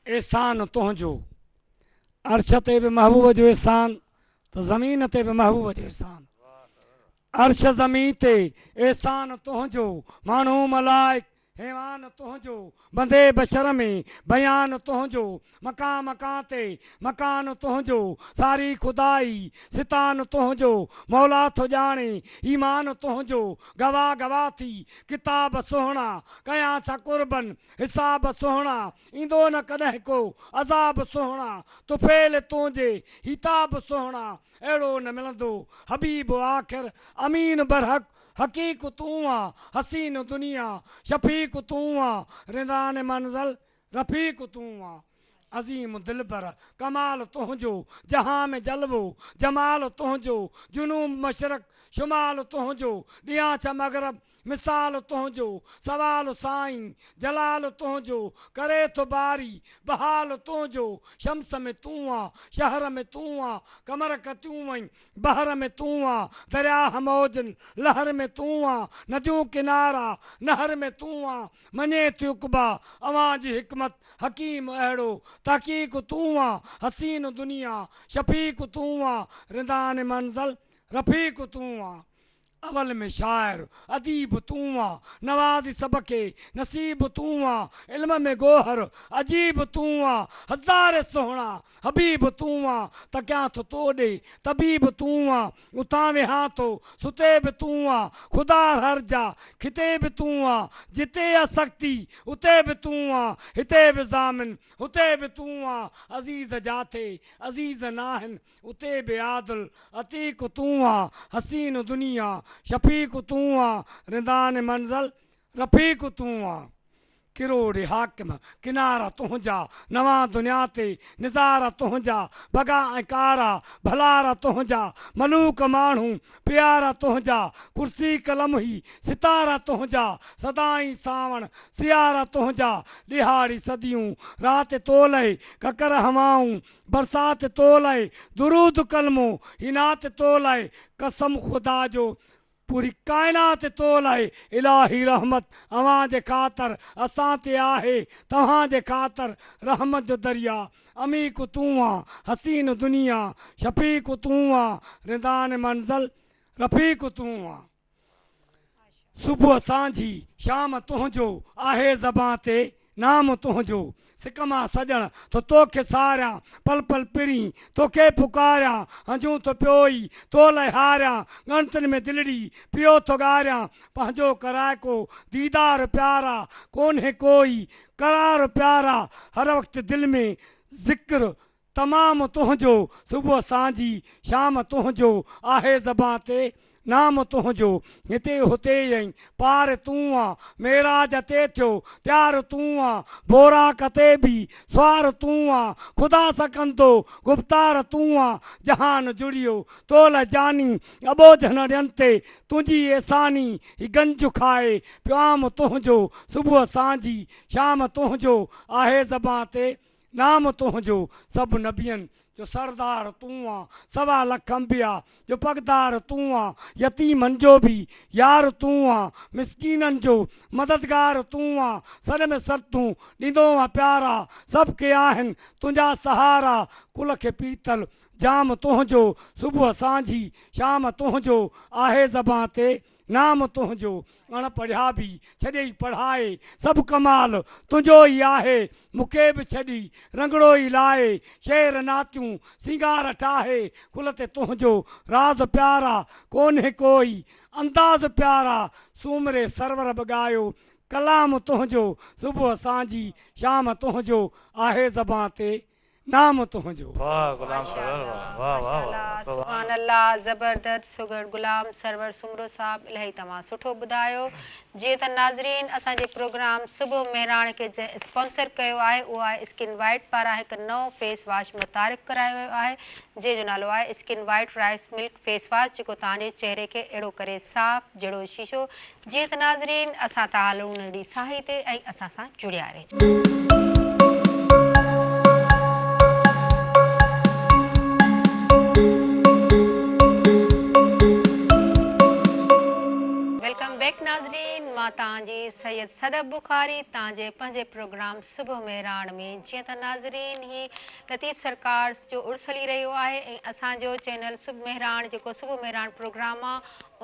احسان تنهنجو عرش تي به محبوب جو احسان ته زمين تي به محبوب جو احسان عرش زمين تي احسان تنهنجو ماڻهو ملائڪ حيوان تنهنجو بندي بشر ۾ بيان تنهنجو مڪان مڪان تي مڪان تنهنجو ساري خدائي ستان تنهنجو مولا ٿو ڄاڻي ايمان تنهنجو گواهه گواهه ٿي ڪتاب سهڻا ڪيان ڇا قربن حساب سهڻا ايندو نه ڪڏهن ڪو عذاب سهڻا طفيل تنهنجي هي تاب سهڻا اهڙو نه ملندو حبيب آخر امين برحق حقيق تون آ حسين دنيا شفيق تون آ رندان منزل رفيق تون آ عظيم دلبر ڪمال تنهنجو جهان ۾ جلوو جمال تنهنجو جنوب مشرق شمال تنهنجو ڏيان ڇا مغرب مثال تنهنجو، سوال سائين جلال تنهنجو، ڪري ٿو باري بحال تنهنجو، شمس ۾ تون آن، شهر ۾ تون آن، قمر ڪتيون وئين بحر ۾ تون آن، درياهه موجن لهر ۾ تون آن، نديون ڪنارا نهر ۾ تون آن، مڃي ٿي عقبيٰ اوهان جي حڪمت حڪيم اهڙو تحقيق تون آن، حسين دنيا شفيق تون آن، رندان منزل رفيق تون آن. اول ۾ شاعر اديب تون آن، نوازي سڀ کي نصيب تون آن، علم ۾ گوهر عجيب تون آن، هزار سهڻا حبيب تون آن، تڪيان ٿو تو ڏي طبيب تون آن، اٿان ويهان ٿو ستي به تون آن، خدا هر جا خطي به تون آن، جتي آ سختي اتي به تون آن، هتي به ضامن هتي به تون آن، عزيز جاٿي عزيز ناهن اتي به عادل عتيق تون آن، حسين دنيا شفيق تون آن، رندان منزل رفيق تون آن. ڪروڙ حاڪم ڪنارا تنهنجا، نوان دنيا تي نظارا تنهنجا، بگا ۽ ڪارا ڀلارا تنهنجا، ملوڪ ماڻهو پيارا تنهنجا، ڪرسي قلم هي ستارا تنهنجا، سدائين سانوڻ سيارا تنهنجا، ڏهاڙي صديون رات تو لئه ڪڪر هوائون برسات تو لئه، درود ڪلمو هي نعت تو لئه، قسم خدا جو پوري ڪائنات تو لئه، الاهي رحمت اوهان جي خاطر اسان تي آهي، توهان جي خاطر رحمت جو دريا عميق تون آن، حسين دنيا شفيق تون آن، رندان منزل رفيق تون آن. صبح سانجهي شام تنهنجو، آهي زبان تي نام تنهنجو. سڪ مان سڄڻ ٿو توکي ساريان، پل پل پرين توکي پڪاريان. هنجون ٿو پيو ئي تو لئه هاريان، ڳڻتين ۾ دلڙي پيو ٿو ڳاريان. پنهنجو ڪرائي ڪو ديدار پيارا، ڪونهي ڪوئي قرار پيارا. هر وقت دل ۾ ذڪر تمام تنهنجو، صبح سانجهي شام تنهنجو، آهي زبان تي نام تنهنجو، هتي هتي ۽ پار تون آن، معراج تي ٿيو تيار تون آن، براق تي به سوار تون آن، خدا سان ڪندو گفتار تون آن، جهان جڙيو تو لئه جاني، اٻوجهه نڙين تي تنهنجي احساني، هي گنج کائي پيو عام تنهنجو، صبح سانجهي شام تنهنجو، آهي زبان تي نام تنهنجو سڀ نبين جو سردار تون آن، سوا لک انبياء جو پڳدار تون آن، يتيمن جو به يار تون آن، مسڪينن جو مددگار تون آن، سڏ ۾ سرتون ڏيندو آن پيارا، سڀ ڪي آهن تنهنجا سهارا، ڪل کي پيتل جام تنهنجو، صبح سانجهي شام تنهنجو، آهي زبان تي نام تنهنجو، اڻ پڙهيا به ڇڏيئي پڙهائي، سڀ ڪمال تنهنجو ئي آهي، مون کي به ڇڏي رنگڙو ئي لائي، شعر نعتيون سينگار ٺاهي، ڪل تي تنهنجو راز پيارا، ڪونهي ڪوئي انداز پيارا، سومري سرور به ڳايو ڪلام تنهنجو، صبح سانجهي شام تنهنجو، آهي زبان تي نام تنهنجو. واه غلام سرور واه واه واه واه سبحان الله زبردست سگهڙ غلام سرور سومرو صاحب الاهي توهان سٺو ٻڌايو جيئن ته ناظرين اسان جي پروگرام صبح مهراڻ کي جنهن اسپانسر ڪيو آهي اهو آهي اسڪن وائيٽ پاران هڪ نئون فيس واش متعارف ڪرايو ويو آهي جنهن جو نالو آهي skin white rice milk face wash جيڪو توهان جي چهري کي اهڙو ڪري صاف جهڙو شيشو جيئن ته ناظرين اسان ٿا هلون ننڍڙي ساهي تي ۽ اسان سان جڙيا رهجو. Welcome back ناظرين مان توهان جي سيد صدف بخاري توهان جي پنهنجي پروگرام صبح مهراڻ ۾ جيئن ته ناظرين هي لطيف سرڪار جو عرس هلي رهيو آهي ۽ اسان جو چينل صبح مهراڻ جيڪو صبح مهراڻ پروگرام آ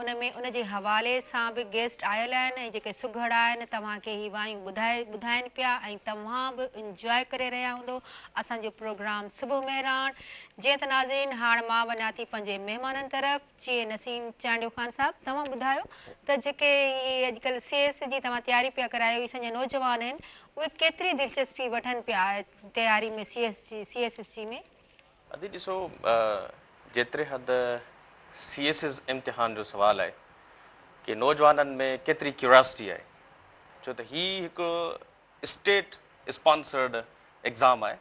ان ۾ ان جي حوالي سان به گيسٽ آيل آهن ۽ جيڪي سگهڙ آهن توهان کي هي وايون ٻڌائي ٻڌائين پيا ۽ توهان به انجواء ڪري رهيا هوندو اسان جو پروگرام صبح مهراڻ جيئن ته ناظرين هاڻ مان وڃان ٿي پنهنجي مهمانن طرف جيئن نسيم چانڊيو خان صاحب توهان ٻڌايو ته جيڪي هي اڄڪلهه سي ايس جي توهان تياري پيا ڪرايو هي اسان جا نوجوان آهن اهي ڪيتري دلچسپي وٺن پيا تياري ۾ سي ايس جي سي ايس ايس جي ۾. ادي ڏسو جيتري حد سي ايس ايس امتحان جو سوال آهي ڪي نوجوانن ۾ ڪيتري ڪيورياسٽي آهي ڇو ته هي هڪ اسٽيٽ اسپانسرڊ ايگزام آهي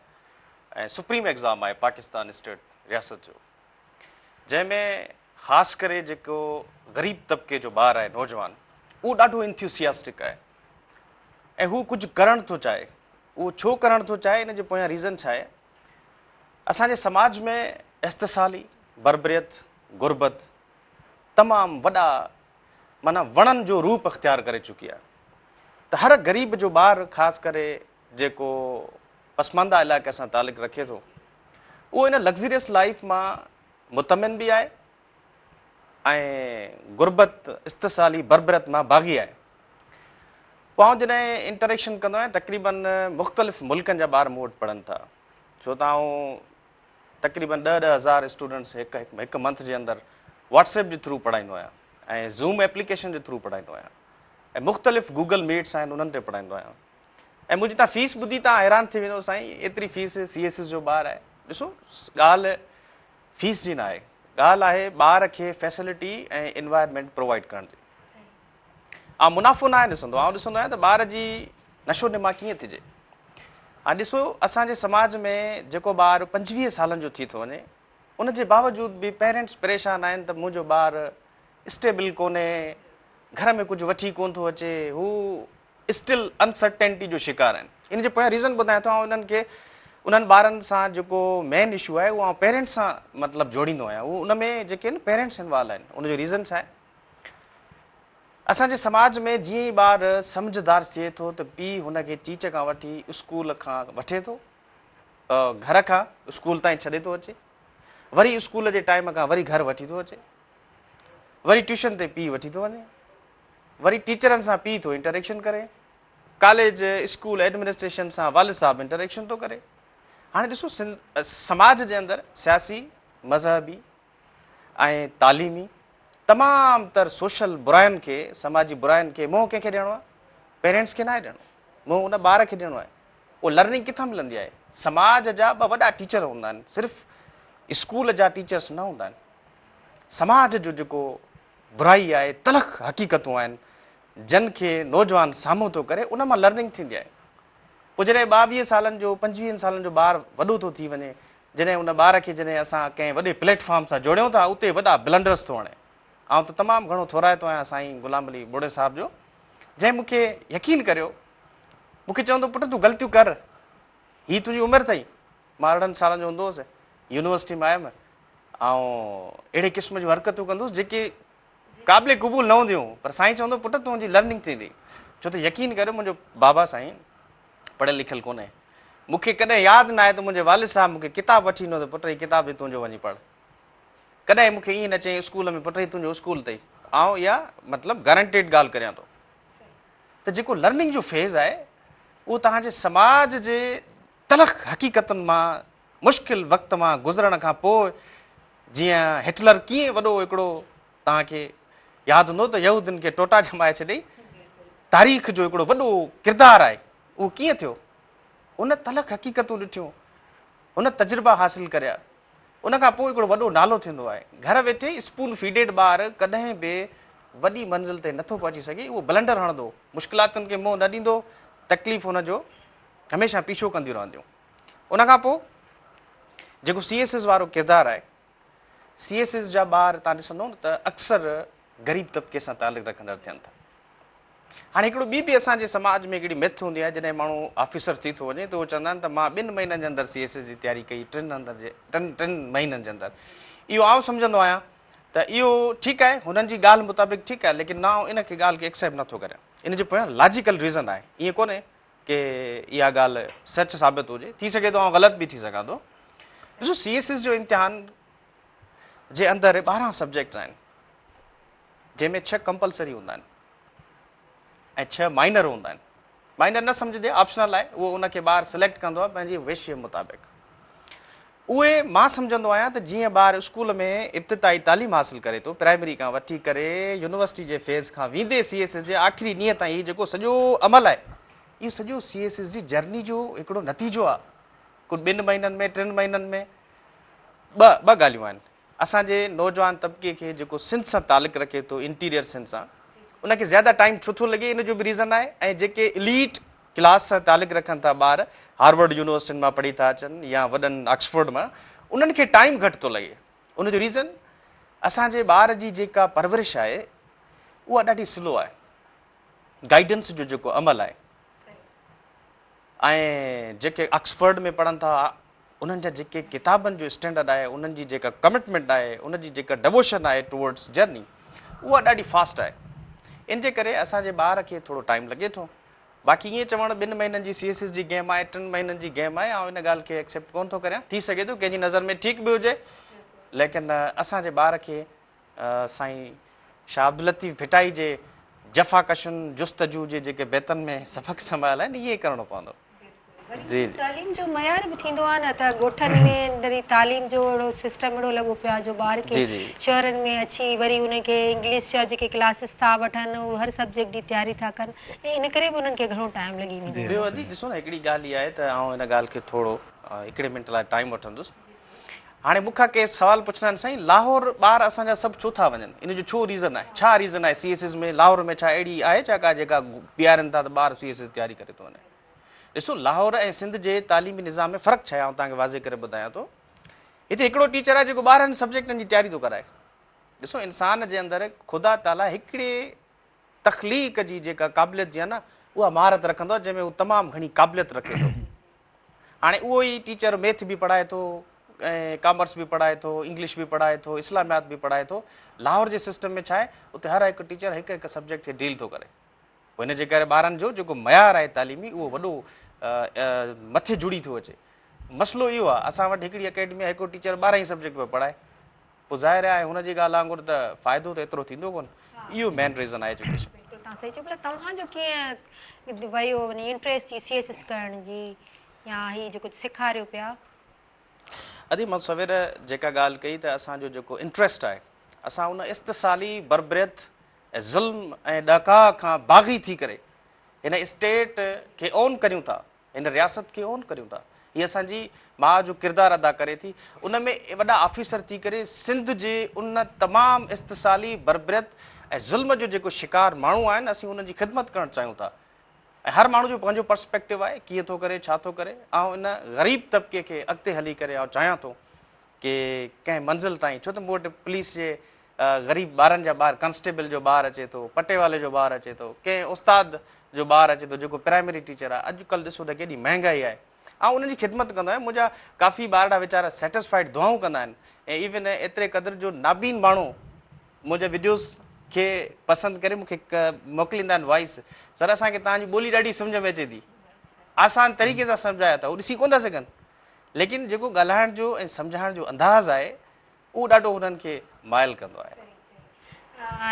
۽ سپريم ايگزام آهي پاڪستان اسٽيٽ رياست جو جنهن ۾ خاص ڪري جيڪو غريب طبقي جو ٻار آهي نوجوان اهو ڏاڍو انٿيوسياسٽڪ آهي ۽ هو ڪجهه ڪرڻ ٿو چاهي. اهو ڇو ڪرڻ ٿو چاهي ان جي پويان ريزن ڇا آهي؟ اسان جي سماج ۾ استحصالي، بربريت، غربت تمام وڏا معنيٰ وڻن جو روپ اختيار ڪري چڪي آهي ته هر غريب جو ٻار خاص ڪري جيڪو پسمانده علائقي سان تعلق رکي ٿو اهو ان لگزريس لائيف مان مطمئن به آهي ۽ غربت، استحصالي، بربريت مان باغي آهي. پوء آئون جڏهن انٽريڪشن ڪندو آهيان تقريبن مختلف ملڪن جا ٻار مون وٽ پڙهن ٿا ڇو ته آئون تقريبن ڏهه 10,000 اسٽوڊنٽس هڪ هڪ منٿ جي اندر واٽس ايپ جي ٿرو پڙهائيندو آهيان ۽ زوم ايپليڪيشن جي ٿرو پڙهائيندو آهيان ۽ مختلف گوگل ميٽس آهن انهن تي پڙهائيندو آهيان ۽ منهنجي توهان فيس ٻڌي توهان حيران ٿي ويندؤ سائين ايتري فيس سي ايس ايس جو ٻار آهي ڏسو ڳالهه فيس جي ناهي ڳالهه آهي ٻار کي فيسلٽي ۽ انوائرمينٽ پرووائيڊ ڪرڻ جي. آئون منافعو ناهي ڏسندو، آئون ڏسندو آهيان ته ٻار جي نشو نما ڪيئن ٿجي. هاڻي ڏسو اسان جي سماج ۾ جيڪو ٻار 25 سالن جو ٿي ٿو وڃي ان جي باوجود به پيرنٽس پريشان آهن ته منهنجو ٻار اسٽيبل ڪونهي، گهر ۾ ڪجهه وٺي ڪونه ٿو اچي، هو اسٽل انسرٽينٽي جو شڪار آهن. ان جي پويان ريزن ٻڌايان ٿو، آئون انهن کي انهن ٻارن سان جيڪو مين اشو آهي اهو آئون پيرنٽس سان مطلب جوڙيندو آهيان، اهو ان ۾ جيڪي آهن پيرنٽس انوالو آهن، ان جو ريزن ڇا آهي؟ اسان جي سماج ۾ جيئن ئي ٻار سمجهدار ٿئي ٿو ته پيء هن کي چيچ کان وٺي اسڪول کان وٺي ٿو، گهر کان اسڪول تائين ڇڏي ٿو اچي، وري اسڪول جي ٽائيم کان وري گهر وٺي ٿو اچي، وري ٽيوشن تي پيء وٺي ٿو وڃي، وري ٽيچرن سان پيء ٿو انٽريڪشن ڪري، ڪاليج اسڪول ايڊمنسٽريشن سان والد صاحب انٽريڪشن ٿو ڪري. هاڻي ڏسو سماج جي اندر سياسي، مذهبي ۽ تعليمي تمام تر سوشل براين کي، سماجي براين کي منهن ڪنهن کي ڏيڻو آهي؟ پيرنٽس کي ناهي ڏيڻو، منهن ان ٻار کي ڏيڻو آهي. اهو لرننگ ڪٿان ملندي آهي؟ سماج جا ٻه وڏا ٽيچر هوندا آهن، صرف اسڪول جا ٽيچرس نه هوندا آهن. سماج جو جيڪو برائي آهي، تلخ حقيقتون آهن، جن کي نوجوان سامهون ٿو ڪري، ان مان لرننگ ٿيندي آهي. پوء جڏهن 22 سالن جو، 25 سالن جو ٻار وڏو ٿو ٿي وڃي، جڏهن ان ٻار کي جڏهن اسان ڪنهن وڏي پليٽ فارم سان جوڙيون ٿا، اتي وڏا بلنڊرس ٿو هڻي. آئون ته تمام گهڻو ٿورائتو آهيان سائين غلام علي ٻوڙي صاحب جو، جنهن مون کي يقين ڪريو، مون کي چوندو پٽ تون غلطيون ڪر، هي تنهنجي عمر اٿئي. مان 18 سالن جو هوندو هوس، يونيورسٽي ۾ آيم، آئون اهڙي قسم جون حرڪتون ڪندو هوس جيڪي قابل قبول نه هونديون هيون، پر سائين چوندو پٽ تنهنجي لرننگ ٿيندي، ڇو ته يقين ڪريو منهنجو بابا سائين پڙهيل لکيل ڪونهي، مون کي ڪڏهن ياد ناهي ته منهنجي والد صاحب مون کي ڪتاب وٺي ڏنو ته پٽ هي ڪتاب هي تنهنجو وڃي پڙهه، ڪڏهن مون کي ائين نه چيائين اسڪول ۾ پٽ هي تنهنجو اسڪول اٿئي، آئون اها مطلب گارنٽيڊ ڳالهه ڪريان ٿو ته جيڪو لرننگ جو فيز آهي اهو توهان جي سماج جي تلخ حقيقتن مان مشڪل وقت مان گذرڻ کان پوء جيئن هٽلر ڪيئن وڏو هڪڙو توهان کي ياد هوندو ته يهودين کي ٽوٽا ڄمائي ڇڏيائين، تاريخ جو هڪڙو وڏو ڪردار آهي، اهو ڪيئن ٿيو؟ ان تلخ حقيقتون ڏٺيون، هن تجربا حاصل ڪريا، ان کان پوء هڪڙو وڏو نالو ٿيندو آهي. گهر ويٺي اسپون فيڊيڊ ٻار ڪڏهن به وڏي منزل تي نٿو پهچي سگهي، اهو بلنڊر هڻندو، مشڪلاتن کي منهن نه ڏيندو، تڪليف هن جو هميشه پيڇو ڪنديون رهنديون. ان کان پوء جيڪو سي ايس ايس وارو ڪردار آهي، سي ايس ايس جا ٻار توهان ڏسندو نه ته اڪثر غريب طبقي سان تعلق رکندڙ ٿين ٿا. هاڻي هڪڙو ٻي به اسان جي سماج ۾ هڪڙي مٿ هوندي آهي، جڏهن ماڻهو آفيسر ٿي ٿو وڃي ته اهو چوندا آهن ته مان ٻن مهينن جي اندر سي ايس ايس جي تياري ڪئي، ٽن اندر جي ٽن ٽن مهينن جي اندر. اهو آئون سمجهندو آهيان ته اهو ٺيڪ آهي، هنن جي ڳالهه مطابق ٺيڪ آهي، ليڪن نه آئون ان کي ڳالهه کي ايڪسيپٽ نٿو ڪريان. ان جي پويان لاجيڪل ريزن آهي، ائين ڪونهي ڪي اها ڳالهه سچ ثابت هجي، ٿي سگهي ٿو آئون غلط به ٿي سگهان ٿو. ڏسو سي ايس ايس جو امتحان جي اندر 12 سبجيڪٽس آهن، جنهن ۾ 6 ڪمپلسري هوندا آهن ۽ 6 مائنر هوندا آهن. مائنر نه سمجهجي، آپشنل آهي، اهو ان کي ٻار سليڪٽ ڪندو آهي پنهنجي وش جي مطابق. اهي مان سمجهندو آهيان ته جيئن ٻار اسڪول ۾ ابتدائي تعليم حاصل ڪري ٿو، پرائمري کان وٺي ڪري يونيورسٽي جي فيز کان ويندي سي ايس ايس جي آخري ڏينهن تائين هي جيڪو سڄو عمل آهي، اهو سڄو سي ايس ايس جي جرني جو هڪڙو نتيجو آهي. ڪو ٻن مهينن ۾، ٽن مهينن ۾، ٻه ڳالهيون آهن. اسان جي نوجوان طبقي کي جيڪو سنڌ سان تعلق رکي ٿو، انٽيريئر سنڌ سان، ان کي زياده ٽائيم ڇو ٿو لڳي ان جو به ريزن آهي ۽ جيڪي اليٽ ڪلاس سان تعلق رکن ٿا ٻار هارورڊ يونيورسٽين مان پڙهي ٿا اچن يا وڏن آڪسفورڊ مان، انهن کي ٽائيم گهٽ ٿو لڳي. ان جو ريزن اسان جي ٻار جي جيڪا پرورش آهي اها ڏاڍي سلو آهي. گائيڊنس جو جيڪو عمل آهي ۽ جيڪي آڪسفرڊ ۾ پڙهن ٿا انهن جا جيڪي ڪتابن جو اسٽينڊرڊ آهي انهن جي جيڪا ڪمٽمينٽ آهي ان جي جيڪا ڊووشن آهي ٽوورڊس جرني اها ڏاڍي فاسٽ آهي ان جي ڪري اسان جي ٻار کي ٿورو ٽائيم لڳي ٿو باقي ائين چوڻ ٻن مهينن جي سي ايس ايس جي گيم آهي ٽن مهينن جي گيم آهي آئون ان ڳالهه کي ايڪسيپٽ ڪونه ٿو ڪريان ٿي سگهي ٿو ڪنهن جي نظر ۾ ٺيڪ به هجي ليڪن اسان جي ٻار کي سائين شاهه عبداللطيف ڀٽائي جي جفاڪشن جستجو جي جيڪي بيتن ۾ سبق سمايل آهن ائين ڪرڻو پوندو. جي جي. تعليم جو معيار به ٿيندو آهي نه ته ڳوٺن ۾ وري تعليم جو اهڙو سسٽم اهڙو لڳو پيو آهي جو ٻار کي شهرن ۾ اچي وري انهن کي انگلش جا جيڪي ڪلاسز ٿا وٺن اهي هر سبجيڪٽ جي تياري ٿا ڪن ۽ ان ڪري به انهن کي گهڻو ٽائيم لڳي ويندو آهي. ٻيو ادي ڏسو نه هڪڙي ڳالهه اها آهي ته آئون ان ڳالهه کي ٿورو هڪڙي منٽ لاء ٽائيم وٺندس. هاڻي مون کان ڪي سوال پڇندا آهن سائين لاهور ٻار اسان جا سڀ ڇو ٿا وڃن ان جو ڇو ريزن آهي ڇا ريزن آهي سي ايس ايس ۾ لاهور ۾ ڇا اهڙي آهي ڇا ڪا جيڪا پيارين ٿا ته ٻار سي ايس ايس تياري ڪري ٿو وڃي ڏسو لاهور ۽ سنڌ جي تعليمي نظام ۾ فرق ڇا آهي آئون توهان کي واضح ڪري ٻڌايان ٿو هتي هڪڙو ٽيچر آهي جيڪو 12 سبجيڪٽن جي تياري ٿو ڪرائي ڏسو انسان جي اندر خدا تعاليٰ هڪڙي تخليق جي جيڪا قابليت جي آهي نه اها مهارت رکندو آهي جنهن ۾ هو تمام گهڻي قابليت رکي ٿو هاڻي اهو ئي ٽيچر ميٿ به پڙهائي ٿو ۽ ڪامرس به پڙهائي ٿو انگلش به پڙهائي ٿو اسلاميات به پڙهائي ٿو لاهور جي سسٽم ۾ ڇا آهي اتي هر هڪ ٽيچر هڪ هڪ سبجيڪٽ کي ڊيل ٿو ڪري پوء ان جي ڪري ٻارن جو جيڪو معيار آهي تعليمي اهو وڏو مٿي جڙي ٿو اچي مسئلو اهو آهي اسان وٽ هڪڙي اڪيڊمي آهي هڪڙو ٽيچر 12 ئي سبجيڪٽ پيو پڙهائي پوء ظاهر آهي هن جي ڳالهه وانگر ته فائدو ته ايترو ٿيندو ڪونه. اهو مين ريزن آهي ايجوڪيشن. بلڪل توهان صحيح چيو ڀلا توهان جو ڪيئن ويو وڃي انٽريسٽ ٿي سي ايس ايس ڪرڻ جي يا هي جيڪو سيکاريو پيا. ادي مان سوير جيڪا ڳالهه ڪئي ته اسان جو جيڪو انٽريسٽ آهي اسان ان استحصالي بربريت ۽ ظلم ۽ ڏهڪاء کان باغي ٿي ڪري هن اسٽيٽ کي اون ڪريون ٿا هن رياست کي اون ڪريون ٿا. هي اسان جي ماء جو ڪردار ادا ڪري ٿي. ان ۾ وڏا آفيسر ٿي ڪري سنڌ جي ان تمام استحصالي بربريت ۽ ظلم جو جيڪو شڪار ماڻهو آهن اسين انهن جي خدمت ڪرڻ چاهيون ٿا ۽ هر ماڻهو جو پنهنجو پرسپيڪٽو آهي ڪيئن ٿو ڪري ڇا ٿو ڪري آئون ان غريب طبقي کي اڳتي هلي ڪري آئون چاهيان ٿو ڪي ڪنهن منزل تائين ڇو ته مون وٽ پوليس جي غريب ٻارن جا ٻار ڪانسٽيبل جو ٻار اچي ٿو، پٽيوالي جو ٻار اچي ٿو، ڪنهن استاد جو ٻار اچي ٿو جيڪو پرائمري ٽيچر آهي، اڄ ڪلهه ڏسو ته ڪيڏي مهنگائي آهي. آئون انهن جي خدمت ڪندو آهيان، منهنجا ڪافي ٻارڙا ويچارا سيٽسفائيڊ دعائون ڪندا آهن ۽ ايون ايتري قدر جو نابين ماڻهو منهنجا وڊيوز کي پسند ڪري مون کي موڪليندا آهن وائس، سر اسان کي توهان جي ٻولي ڏاڍي سمجهه ۾ اچي ٿي، آسان طريقي سان سمجهايو اٿو، هو ڏسي ڪونه ٿا سگهن ليڪن جيڪو ڳالهائڻ جو ۽ سمجهائڻ جو انداز آهي اهو ڏاڍو هنن کي مائل ڪندو آهي.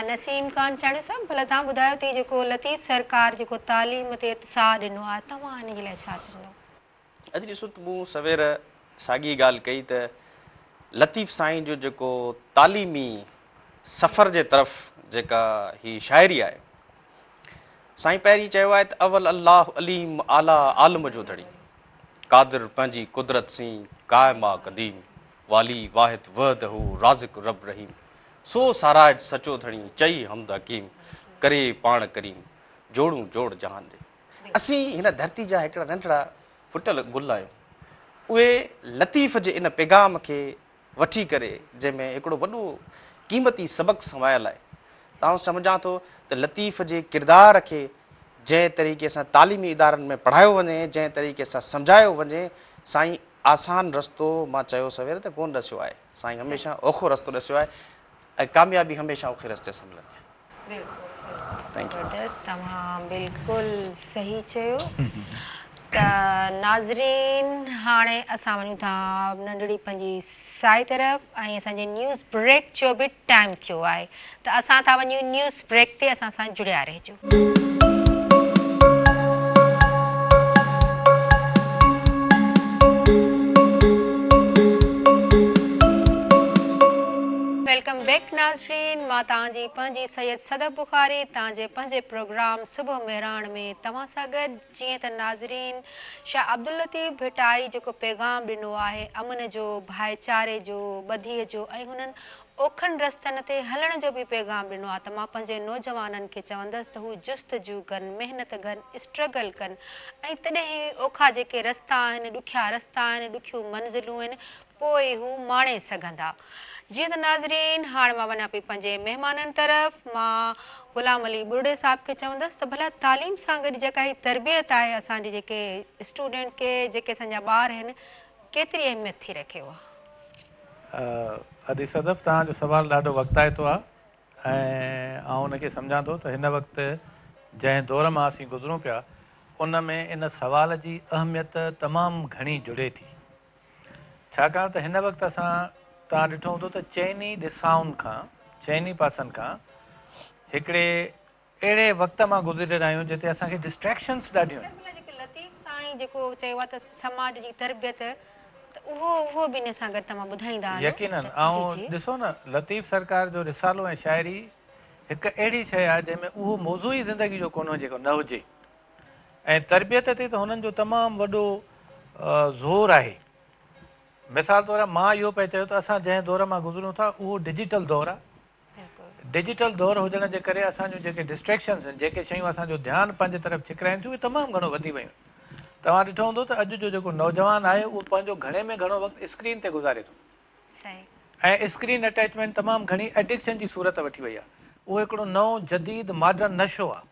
نسيم خان چانڊيو صاحب ڀلا توهان ٻڌايو ته هي جيڪو لطيف سرڪار جيڪو تعليم تي اتساهه ڏنو آهي توهان ان جي لاء ڇا چوندو؟ اڄ ڏسو ته مون سوير ساڳي ڳالهه ڪئي ته لطيف سائين جو جيڪو تعليمي سفر جي طرف جيڪا هي شاعري آهي سائين پهرين چيو آهي ته اول الله عليم اعليٰ عالم جو ڌڻي قادر پنهنجي قدرت سين قائم آ قديم والي واحد وحده رازق رب رحيم سو ساراهج سچو ڌڻي چئي حمد حڪيم ڪري پاڻ ڪريم جوڙون جوڙ جهان جي اسين هن ڌرتي جا هڪڙا ننڍڙا ڦٽل گل آهيون اهي لطيف جي ان پيغام کي وٺي ڪري جنهن ۾ هڪڙو وڏو قيمتي سبق سمايل آهي ته آئون سمجهان ٿو ته لطيف جي ڪردار کي جنهن طريقي سان تعليمي ادارن ۾ پڙهايو وڃي جنهن طريقي سان سمجهايو وڃي سائين آسان رستو مان چيو سوير ته ڪونه ڏسيو آهي سائين هميشه اوکو رستو ڏسيو آهي ۽ ڪاميابي هميشه اوکي رستي سان ملندي آهي. بلڪل بلڪل زبردست توهان بلڪل صحيح چيو ته ناظرين هاڻي اسان وڃون ٿا ننڍڙي پنهنجي سائي طرف ۽ اسان جي نيوز بريڪ جو به ٽائيم ٿيو آهي ته اسان ٿا وڃون نيوز بريڪ تي اسان سان جڙيا رهجو. Welcome back ناظرين مان توهان جي پنهنجي سيد صدف بخاري توهان جي پنهنجي پروگرام صبح مهراڻ ۾ توهان سان گڏ جيئن ته ناظرين شاهه عبداللطيف ڀٽائي جيڪو پيغام ڏنو آهي امن جو ڀائيچاري جو ٻڌيء جو ۽ هنن اوکن رستن تي هلڻ جو به پيغام ڏنو آ ته مان پنهنجي نوجوانن کي چوندس ته هو جستجو ڪن، محنت ڪن، اسٽرگل ڪن ۽ تڏهن ئي اوکا جيڪي رستا آهن، ڏکيا رستا آهن، ڏکيون منزلون آهن، پوء ئي هو ماڻي سگهندا. جيئن ته ناظرين هاڻ مان وڃان پئي پنهنجي مهمانن طرف، مان غلام علي ٻرڙي صاحب کي چوندس ته ڀلا تعليم سان گڏ جيڪا هي تربيت آهي اسان جي جيڪي اسٽوڊنٽس کي جيڪي اسان جا ٻار آهن ڪيتري اهميت ٿي رکي اها؟ ادي صدف توهان جو سوال ڏاڍو وقتائتو آ ۽ آئون ان کي سمجهان ٿو ته هن وقت جنهن دور مان اسين گذرون پيا ان ۾ ان سوال جي اهميت تمام گهڻي جڙي ٿي ڇاڪاڻ ته هن وقت اسان توهان ڏٺو هوندو ته چئني ڏسائن کان چئني پاسن کان هڪڙي اهڙي وقت مان گذري رهيا آهيون جتي اسان کي ڊسٽريڪشنس ڏاڍيون آهن. سر ڀلا جيڪو لطيف سائين جيڪو چيو آهي ته سماج جي تربيت ته اهو اهو به ان سان گڏ توهان ٻڌائيندا هلو يقينن ته جي آئون جي. ڏسو نه لطيف سرڪار جو رسالو ۽ شاعري هڪ اهڙي شيء آهي جنهن ۾ اهو موضوع ئي زندگي جو ڪونهي جيڪو نه هجي ۽ تربيت تي ته هنن جو تمام وڏو زور آهي. مثال طور مان اهو پئي چيو ته اسان جنهن دور مان گذرون ٿا اهو ڊجيٽل دور آهي. ڊجيٽل دور هجڻ جي ڪري اسان جون جيڪي ڊسٽريڪشنز آهن، جيڪي شيون اسان جو ڌيان پنهنجي طرف ڇڪرائين ٿيون، اهي تمام گهڻو وڌي ويون آهن. توهان ڏٺو هوندو ته اڄ جو جيڪو نوجوان آهي اهو پنهنجو گهڻي ۾ گهڻو وقت اسڪرين تي گذاري ٿو ۽ اسڪرين اٽيچمينٽ تمام گهڻي ايڊڪشن جي صورت وٺي وئي آهي. اهو هڪڙو نئون جديد ماڊرن نشو آهي،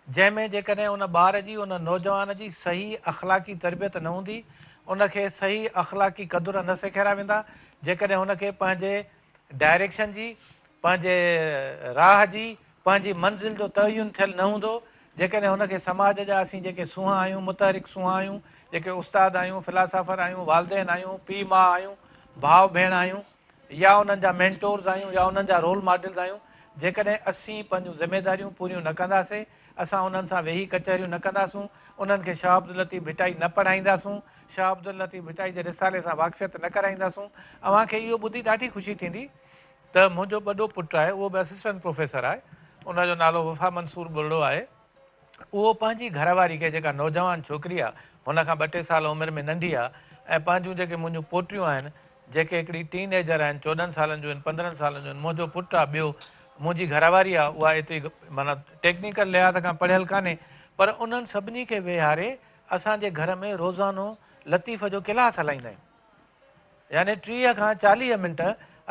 جنهن ۾ جيڪڏهن ان ٻار جي، ان نوجوان جي صحيح اخلاقي تربيت نه هوندي، ان کي صحيح اخلاقي قدر نه سيکاريا ويندا، جيڪڏهن هن کي پنهنجي ڊائريڪشن جي، پنهنجي راهه جي، پنهنجي منزل جو تعين ٿيل نه هوندو، جيڪڏهن هن کي سماج جا اسين جيڪي سونهان آهيون، متحرڪ سونهان آهيون، جيڪي استاد آهيون، فلاسافر آهيون، والدين آهيون، پيء ماء آهيون، ڀاء ڀيڻ آهيون يا انهن جا مينٽورز آهيون يا انهن جا رول ماڊلز آهيون، جيڪڏهن اسين پنهنجون ذميداريون پوريون نه ڪنداسين، اسان انهن سان ويهي ڪچهريون نه ڪنداسون، انهن کي شاهه عبداللطيف ڀٽائي نه پڙهائينداسون، شاهه عبداللطيف ڀٽائي جي رسالي سان واقفيت نه ڪرائينداسون. اوهان کي اهو ٻڌي ڏاڍي خوشي ٿيندي ته منهنجو وڏو پٽ آهي، اهو به اسسٽنٽ پروفيسر آهي، ان جو نالو وفا منصور ٻرڙو آهي. اهو پنهنجي گهر واري کي جيڪا نوجوان ڇوڪري آهي، هن کان ٻه ٽي سال عمر ۾ ننڍي آهي ۽ پنهنجون جيڪي منهنجون پوٽيون آهن، جيڪي هڪڙي ٽين ايجر آهن، 14 سالن جون آهن، 15 سالن جون آهن، منهنجو پٽ آهي ٻيو، منهنجي گهر واري آهي، اها ايتري معنيٰ ٽيڪنيڪل لحاظ کان پڙهيل ڪانهي، پر انهن سڀني کي ويهاري اسان جي گهر ۾ روزانو لطيف جو ڪلاس هلائيندا آهيون. يعني 30 کان 40 منٽ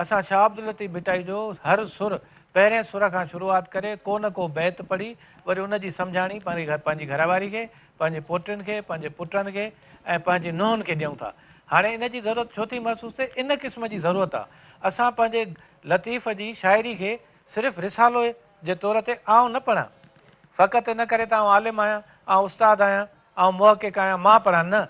اسان شاهه عبداللطيف ڀٽائي جو هر سر پهرين سر کان شروعات ڪري ڪو نه ڪو بيت پڙهي وري ان جي سمجهاڻي پنهنجي گهر واري کي، پنهنجي پوٽين کي، پنهنجي پٽن کي ۽ پنهنجي نونهن کي ڏيون ٿا. هاڻي ان جي ضرورت ڇو ٿي محسوس ٿئي؟ ان قسم جي ضرورت آ. اسان پنهنجي لطيف جي شاعري کي صرف رسالو جي طور تي آئون نه پڙهان. فقط ان ڪري ته آئون عالم آهيان، آئون استاد آهيان، آئون محقق آهيان، مان پڙهان نه.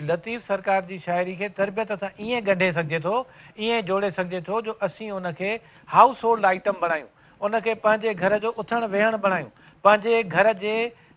لطيف سرڪار جي شاعري کي تربيت سان ائين ڳنڍي سگهجي ٿو، ائين جوڙي سگهجي ٿو جو اسين ان کي هائوس هولڊ آئٽم بڻايون، ان کي پنهنجي گهر جو اٿڻ ويهڻ بڻايون، پنهنجي گهر جي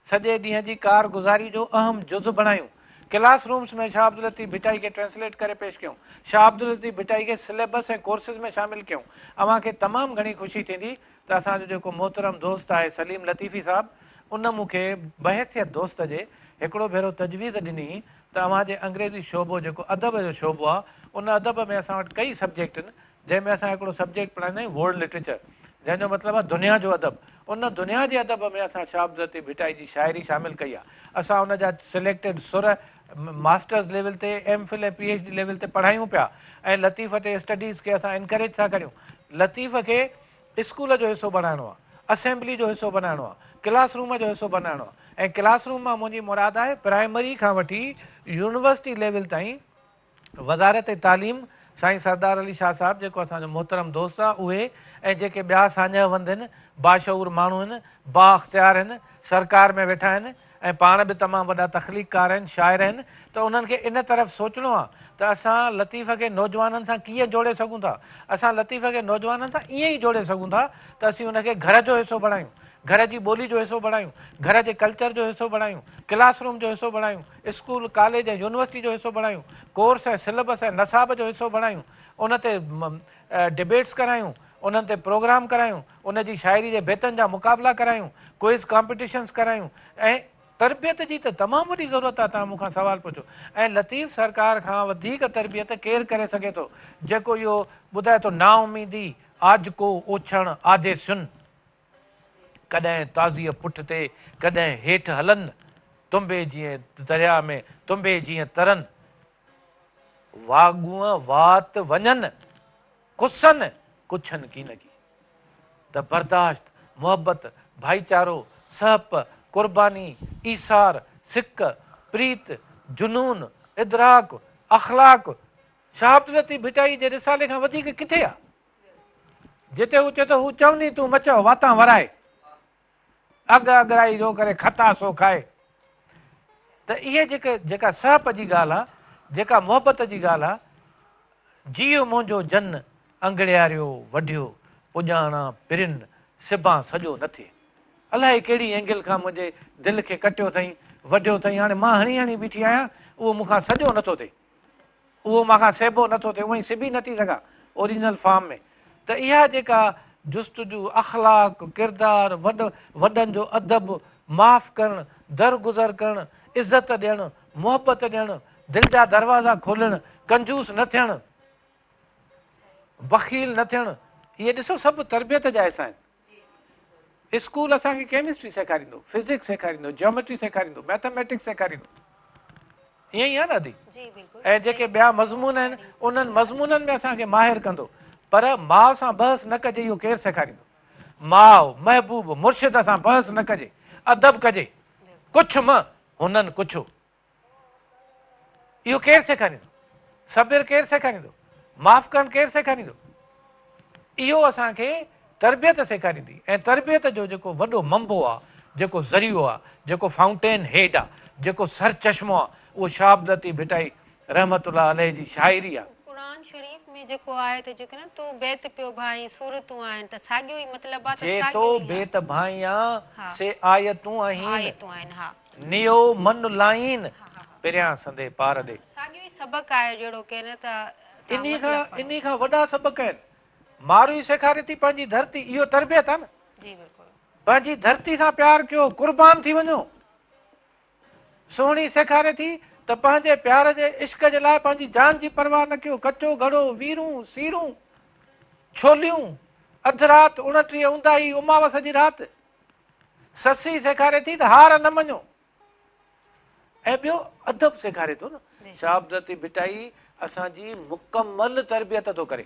سڄي ڏينهن جي ڪارگذاري جو اهم جز بڻايون. ڪلاس رومز ۾ شاهه عبداللطيف ڀٽائي کي ٽرانسليٽ ڪري پيش ڪيون. شاهه عبداللطيف ڀٽائي کي سليبس ۽ ڪورسز ۾ شامل ڪيون. اوهان کي تمام گهڻي خوشي ٿيندي ته اسان جو جيڪو محترم دوست آهي سليم لطيفي صاحب ان مون کي بحيثيت دوست جي هڪڙو ڀيرو تجويز ڏني ته اوهان جي انگريزي شعبو جيڪو ادب جو شعبو آهي ان ادب ۾ اسان وٽ ڪئي سبجيڪٽ آهن جنهن ۾ اسان هڪڙو سبجيڪٽ پڙهائيندا آهيون ورلڊ لٽريچر جنهن جو مطلب آهي دنيا جو ادب ان دنيا جي ادب ۾ اسان شاهه عبداللطيف ڀٽائي جي شاعري شامل ڪئي آهي اسان ان جا سليڪٽيڊ سر ماسٽرز ليول تي M Phil ۽ P H D level تي پڙهايون پيا ۽ لطيف تي اسٽڊيز کي اسان انڪريج ٿا ڪريون لطيف کي اسڪول جو حصو بڻائڻو آهي اسيمبلي جو حصو بنائڻو آهي ڪلاس روم جو حصو بنائڻو آهي ۽ ڪلاس روم مان منهنجي مراد آهي پرائمري کان وٺي يونيورسٽي ليول تائين وزارت تعليم سائين سردار علي شاهه صاحب جيڪو اسان جو محترم دوست آ اهي ۽ جيڪي ٻيا ساڃاهه وند هن، باشعور ماڻهو هن، بااختيار هن، سرڪار ۾ ويٺا هن ۽ پاڻ به تمام وڏا تخليقڪار هن، شاعر هن ته انهن کي ان طرف سوچڻو آ ته اسان لطيف کي نوجوانن سان ڪيئن جوڙي سگهون ٿا. اسان لطيف کي نوجوانن سان ائين ئي جوڙي سگهون ٿا ته اسين ان کي گهر جو حصو بڻايون، گهر جي ٻولي جو حصو بڻايون، گهر جي ڪلچر جو حصو بڻايون، ڪلاس روم جو حصو بڻايون، اسڪول، ڪاليج ۽ يونيورسٽي جو حصو بڻايون، ڪورس ۽ سليبس ۽ نصاب جو حصو بڻايون، ان تي ڊبيٽس ڪرايون، انهن تي پروگرام ڪرايون، ان جي شاعري جي بيتن جا مقابلا ڪرايون، ڪوئز ڪامپيٽيشنس ڪرايون ۽ تربيت جي ته تمام وڏي ضرورت آهي توهان مون کان سوال پڇو ۽ لطيف سرڪار کان وڌيڪ تربيت ڪير ڪري سگهي ٿو جيڪو اهو ٻڌائي ٿو نااميدي. آجڪو اوڇڻ آديسين. ڪڏهن تازيء پٺ تي، ڪڏهن هيٺ هلن، تنبي جيئن درياء ۾، تنبي جيئن ترن. واڳونء وات وڃن، ڪسن ڪڇن ڪينڪي. ته برداشت، محبت، ڀائيچارو، سهپ، قرباني، ايثار، سڪ، پريت، جنون، ادراڪ، اخلاق، شاهه عبداللطيف ڀٽائي جي رسالي کان وڌيڪ ڪٿي آ؟ جتي هو چئي ٿو هو چوني تون مچؤ واتان ورائي، اڳ اڳرائي جو ڪري خطا سو کائي. ته اهي جيڪي جيڪا سهپ جي ڳالهه آ، جيڪا محبت جي ڳالهه آ، جيء منهنجو جن انگڙياريو وڍيو پڄاڻا پرين سبان سڄو نه ٿئي. الائي ڪهڙي اينگل کان منهنجي دل کي ڪٽيو اٿئين، وڍيو اٿئين، هاڻي مان هڻي هڻي بيٺي آهيان، اهو مون کان سڄو نه ٿو ٿئي. اهو مان کان سيبو نه ٿو ٿئي، اونئن سبي نه ٿي سگهان اوريجنل فارم ۾. ته اها جيڪا جستجو، اخلاق، ڪردار، وڏ وڏن جو ادب، معاف ڪرڻ، درگذر ڪرڻ، عزت ڏيڻ، محبت ڏيڻ، دل جا دروازا کولڻ، ڪنجوس نه ٿيڻ، بخيل نه ٿيڻ، اهي ڏسو سڀ تربيت جا حصا آهن. اسڪول اسان کي ڪيمسٽري سيکاريندو، فزڪس سيکاريندو، جيوميٽري سيکاريندو، ميٿاميٽڪس سيکاريندو. ائين ئي آهي نه ادي؟ ۽ جيڪي ٻيا مضمون آهن انهن مضمونن ۾ اسان کي ماهر ڪندو. پر ماء سان بحث نه ڪجي اهو ڪير سيکاريندو؟ ماء، محبوب، مرشد سان بحث نه ڪجي، ادب ڪجي. ڪڇ م هنن ڪڇو. اهو ڪير سيکاريندو؟ صبر ڪير سيکاريندو؟ معاف ڪرڻ ڪير سيکاريندو؟ اهو اسان کي تربيت سيکاريندي ۽ تربيت جو جيڪو وڏو منبعو آ، جيڪو ذريعو آ، جيڪو فائونٽين هيڊ آ، جيڪو سرچشمو آ، اهو شاهه عبداللطيف ڀٽائي رحمة الله عليه جي شاعري آ. قرآن شريف ۾ جيڪو آهي ته جيڪڏهن تون بيت پيو ڀانئين سورتون آهن ته ساڳيو ئي مطلب آ ته جي ساڳيو تو ئي آ. بيت ڀانئيان ها. سي آيتون آهين. آيتون آهن ها. نيو من لائين، پريان سندي پار ڏي. ساڳيو ئي سبق آهي جهڙو ڪي نه ته توهان انهي مطلب کان پڙهو. انهي کان وڏا سبق آهن. ماروئي سيکاري ٿي پنهنجي ڌرتي، اهو تربيت آهي نه. جي بلڪل. پنهنجي ڌرتي سان پيار ڪيو، قربان ٿي وڃو. سهڻي سيکاري ٿي ته پنهنجي پيار جي عشق جي لاء پنهنجي جان جي پرواهه نه ڪيو، ڪچو گهڙو، ويرون، سيرون، ڇوليون، اڌ رات، 29 اونداهي، اماوس جي رات. سسي سيکاري ٿي ته هار نه مڃو ۽ ٻيو ادب سيکاري ٿو نه. شاهه عبداللطيف ڀٽائي اسان جي مڪمل تربيت ٿو ڪري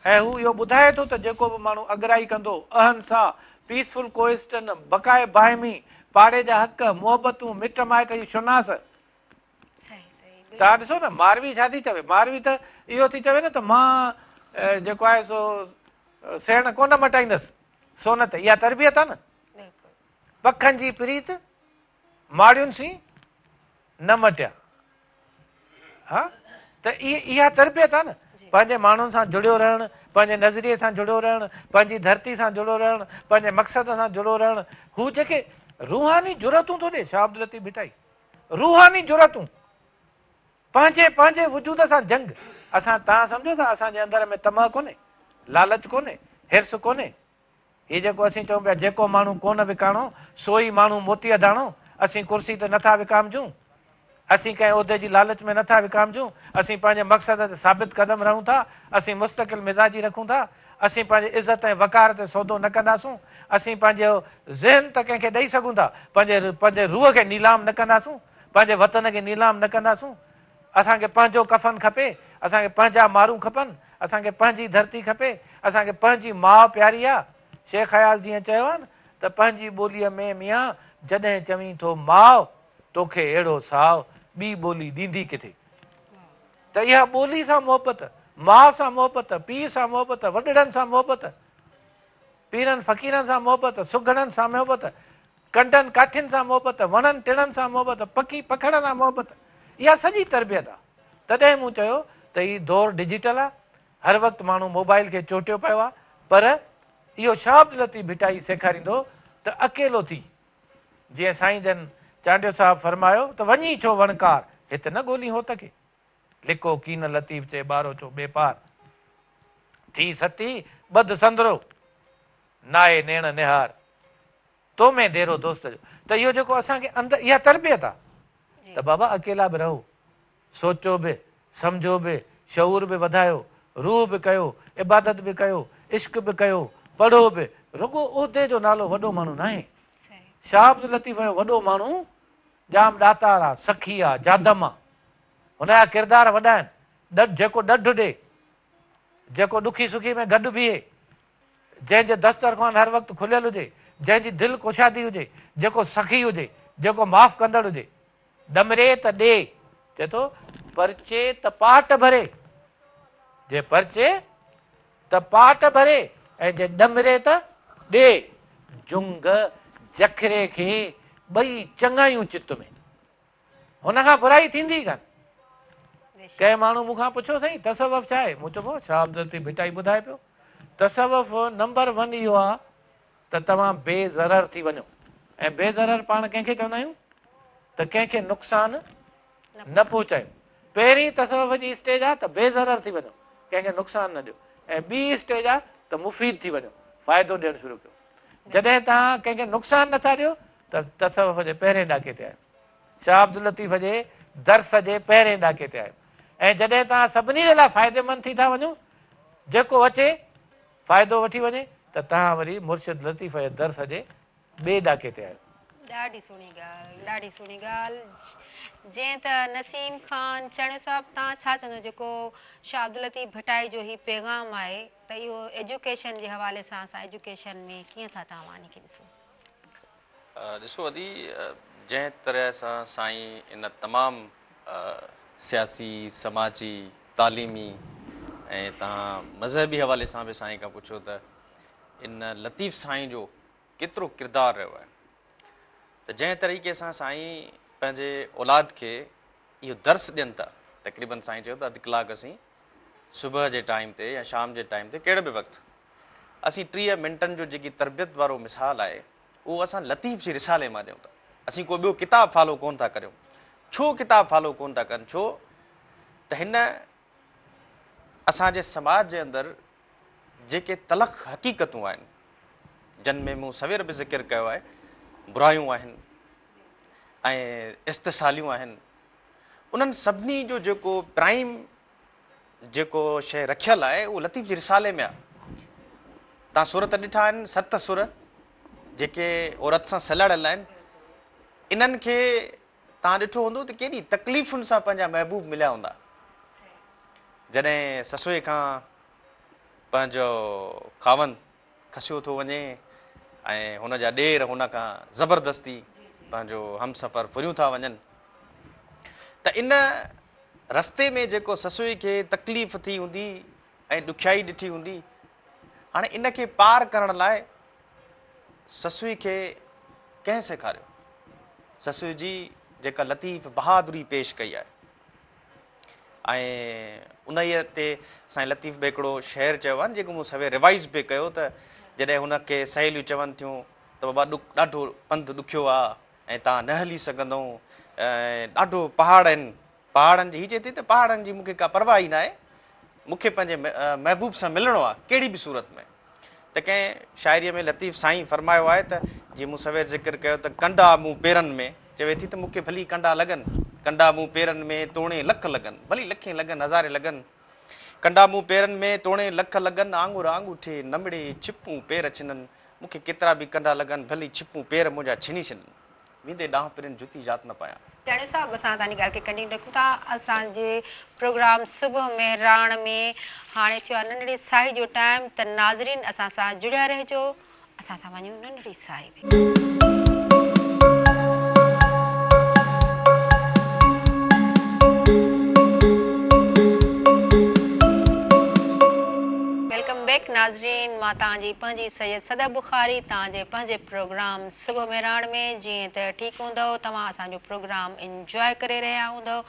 ۽ هو اهو ٻڌائي ٿو ته جيڪو به ماڻهو اڳرائي ڪندو، اهنسا، پيسفل ڪوئسٽن، بقاء باهمي، پاڙي جا حق، محبتون، مٽ مائٽ جي شناس. توهان ڏسو نه ماروي ڇا ٿي چوي، ماروي ته اهو ٿي چوي نه ته مان جيڪو آهي سو سيڻ ڪونه مٽائيندس. سونت، اها تربيت آ نه. پکن جي پريت ماڙين سين نه مٽيا. ها ته اها تربيت آ نه. پنهنجي ماڻهن سان جڙيو رهڻ، پنهنجي نظريي سان جڙيو رهڻ، پنهنجي ڌرتي سان جڙيو رهڻ، پنهنجي مقصد سان جڙيو رهڻ. هو جيڪي روحاني جرئتون ٿو ڏي شاهه عبداللطيف ڀٽائي، روحاني جرئتون، پنهنجي پنهنجي وجود سان جنگ. اسان توهان سمجهو ٿا اسان جي اندر ۾ طمع ڪونهي، لالچ ڪونهي، حرص ڪونهي. هي جيڪو اسين چئون پيا جيڪو ماڻهو ڪونه وڪاڻو سو ئي ماڻهو موتي اڌاڻو، اسين ڪرسي تي نٿا وڪامجون، اسين ڪنهن عهدي جي لالچ ۾ نٿا وڪامجون، اسين پنهنجي مقصد تي ثابت قدم رهون ٿا، اسين مستقل مزاجي رکون ٿا، اسين پنهنجي عزت ۽ وقار تي سودو نه ڪنداسون، اسين پنهنجو ذهن ته ڪنهن کي ڏئي سگهون ٿا، پنهنجي پنهنجي روح کي نيلام نه ڪنداسون. پنهنجي وطن کي نيلام نه ڪنداسون، اسان کي پنهنجو ڪفن کپي، اسان کي پنهنجا مارون کپن، اسان کي پنهنجي ڌرتي کپي، اسان کي پنهنجي ماء پياري آ. شيخ اياز جيئن چيو آ نه ته پنهنجي ٻوليء ۾ ميان جڏهن چوين ٿو ماء، توکي اهڙو ساء ٻي ٻولي ڏيندي ڪٿي؟ ته اها ٻولي سان محبت، ماء سان محبت، پيء سان محبت، وڏڙن سان محبت، پيرن فقيرن سان محبت، سگهڙن سان محبت، ڪنڊن ڪاٺين سان محبت، وڻن ٽڻن سان محبت، پکي پکڙ سان محبت، اها سڄي تربيت آ. تڏهن مون چيو ته هي دور ڊجيٽل آ، هر وقت ماڻهو موبائل کي چهٽيو پيو آ، پر اهو شاهه عبداللطيف ڀٽائي سيکاريندو ته اڪيلو ٿي، جيئن سائين جن چانڊيو صاحب فرمايو ته وڃي ڇو وڻڪار، هت نه ڳولين هوت کي. لڪو ڪين لطيف چئي ٻاروچو ٻي پار، ٿي ستي ٻڌ سندرو، نائي نيڻ نهار. تو ۾ ديرو دوست جو. ته اهو جيڪو اسان کي اندر اها تربيت آ ته بابا اڪيلا به رهو، سوچو به، سمجهو به، شعور به وڌايو، روح به ڪيو، عبادت به ڪيو، عشق به ڪيو، پڙهيو به، رڳو عهدي جو نالو وڏو ماڻهو ناهي. شاهه عبداللطيف جو وڏو ماڻهو ڄام ڏاتار آ، سخي آ، جادم آ. هن جا ڪردار وڏا آهن. ڏڍ، جيڪو ڏڍ ڏي، جيڪو ڏکي سکي ۾ گڏ بيهي، جنهن جي دسترخوان هر وقت کليل هجي، جنهن جي دل ڪشادي هجي، جيڪو سخي هجي، جيڪو معاف ڪندڙ هجي. ڏمري ته ڏي، چئي ٿو، پرچي ته پاٽ ڀري، جي پرچي ته پاٽ ڀري ۽ جي ڏمري ته ڏي. جنگ جکري کي ٻئي چڱايون چت ۾. هن کان برائي ٿيندي ئي ڪانه. ڪنهن ماڻهو مون کان پڇيو سائين تصوف ڇا آهي؟ مون چيو بابا شاهه عبداللطيف ڀٽائي ٻڌائي پيو. تصوف نمبر ون اهو آهي ته توهان بي ضرر ٿي وڃو ۽ بي ضرر پاڻ ڪنهن کي چوندا آهيون ته ڪنهن کي نقصان نه پهچايو. پهرين تصوف جي اسٽيج آهي ته بي ضرر ٿي وڃو، ڪنهن کي نقصان نه ڏيو ۽ ٻي اسٽيج آهي ته مفيد ٿي وڃو، فائدو ڏيڻ شروع ڪيو. جڏهن توهان ڪنهن کي نقصان نٿا ڏيو ته تصوف جي پهرين ڏاڪي تي آهيو. شاهه عبداللطيف جي درس جي پهرين ڏاڪي تي آهيو ۽ جڏهن توهان سڀني جي لاء فائديمند ٿي ٿا وڃو، جيڪو اچي فائدو وٺي وڃي ته توهان وري مرشد لطيف جي درس جي ٻئي ڏاڪي تي آهيو. ڏاڍي سهڻي ڳالهه ڏاڍي سهڻي ڳالهه جئين ته نسيم خان چانڊيو صاحب توهان ڇا چوندو جيڪو شاهه عبداللطيف ڀٽائي جو هي پيغام آهي ته اهو ايجوڪيشن جي حوالي سان اسان ايجوڪيشن ۾ ڪيئن ٿا توهان ان کي ڏسو. ڏسو ادي جنهن طرح سان سائين ان تمام سياسي، سماجي، تعليمي ۽ توهان مذهبي حوالي سان به سائين کان پڇو ته ان لطيف سائين جو ڪيترو ڪردار رهيو آهي ته جنهن طريقي سان سائين پنهنجي اولاد کي اهو درس ڏين ٿا تقريبن سائين چيو ته اڌ ڪلاڪ اسين صبح جي ٽائيم تي يا شام جي ٽائيم تي ڪهڙي به وقت اسين 30 منٽن جو جيڪي تربيت وارو مثال آهي اهو اسان لطيف جي رسالي مان ڏيون ٿا اسين ڪو ٻيو ڪتاب فالو ڪون ٿا ڪريون ڇو ڪتاب فالو ڪون ٿا ڪن ڇو ته هن اسان جي سماج جي اندر جيڪي تلخ حقيقتون آهن جن ۾ مون سوير به ذڪر ڪيو آهي برايون آهن ۽ استحصاليون آهن انهن سڀني جو جيڪو پرائم جيڪو شيء رکيل آهي اهو لطيف جي رسالي ۾ آهي. توهان سر ته ڏٺا آهن ست سر جيڪي عورت سان سلهاڙيل آهن انهن کي توهان ڏٺو هوندو ته ڪيڏي تڪليفن سان پنهنجا محبوب مليا هوندا. جڏهن سسئي کان پنهنجو خاوند کسيو ٿو وڃي ۽ هن جا ڏير هن کان زبردستي پنهنجو همسفر ڦريون ٿا وڃن ته ان رستي ۾ جيڪو سسئي کي تڪليف ٿي هوندي ۽ ڏکيائي ڏٺي هوندي هاڻي ان کي پار ڪرڻ لاء سسئي کي ڪنهن سيکاريو؟ سسئي جي جيڪا لطيف بهادري پيش ڪئي آهي ۽ انهيء تي سائين لطيف به هڪڙو شعر چيو آهي نه جيڪو مون سوير ريوائز به ڪيو ته جڏهن هن کي سهيليون چون ٿيون ته بابا ڏاڍو پنڌ ڏکيو آهي ۽ توهان نه هلي سگهندؤ ۽ ڏاڍو پهاڙ آهن پهاڙن جي هي چئي ٿي ته پهاڙن جي مون کي ڪا پرواهه ئي ناهي مون کي پنهنجي محبوب سان ملڻو آهي ڪهڙي به صورت ۾ ته ڪنهن شاعريء ۾ لطيف سائين فرمايو آهي ته جيئن مون سوير ذڪر ڪيو ته ڪنڊا مون پيرن ۾ چوي ٿي ته مون کي ڀلي ڪنڊا لڳن، ڪنڊا مون پيرن ۾ توڻي لک لڳن، ڀلي لکين لڳن هزارين لڳن، ڪنڊا مون پيرن ۾ توڻي لک لڳن، آڱر آڱوٺي نمڙي ڇپون پير ڇنن، مون کي ڪيترا به ڪنڊا لڳن، ڀلي ڇپون پير منهنجا ڇني ڇڏن. ويندي ڏانهن پرين جتي جات نه پايان. چانڊيو صاحب اسان توهان جي ڳالهه کي ڪنٽينيو رکون ٿا اسان جي پروگرام صبح مهراڻ ۾ هاڻي ٿيو آهي ننڍڙي ساهي جو ٽائيم ته ناظرين اسان سان جڙيا رهجو اسان ٿا وڃون ننڍڙي ساهي تي. Welcome back ناظرين مان توهان جي پنهنجي سيد صدف بخاري توهان جي پنهنجي پروگرام صبح مهراڻ ۾ جيئن ته ٺيڪ هوندؤ توهان اسان جو پروگرام انجواء ڪري رهيا هوندؤ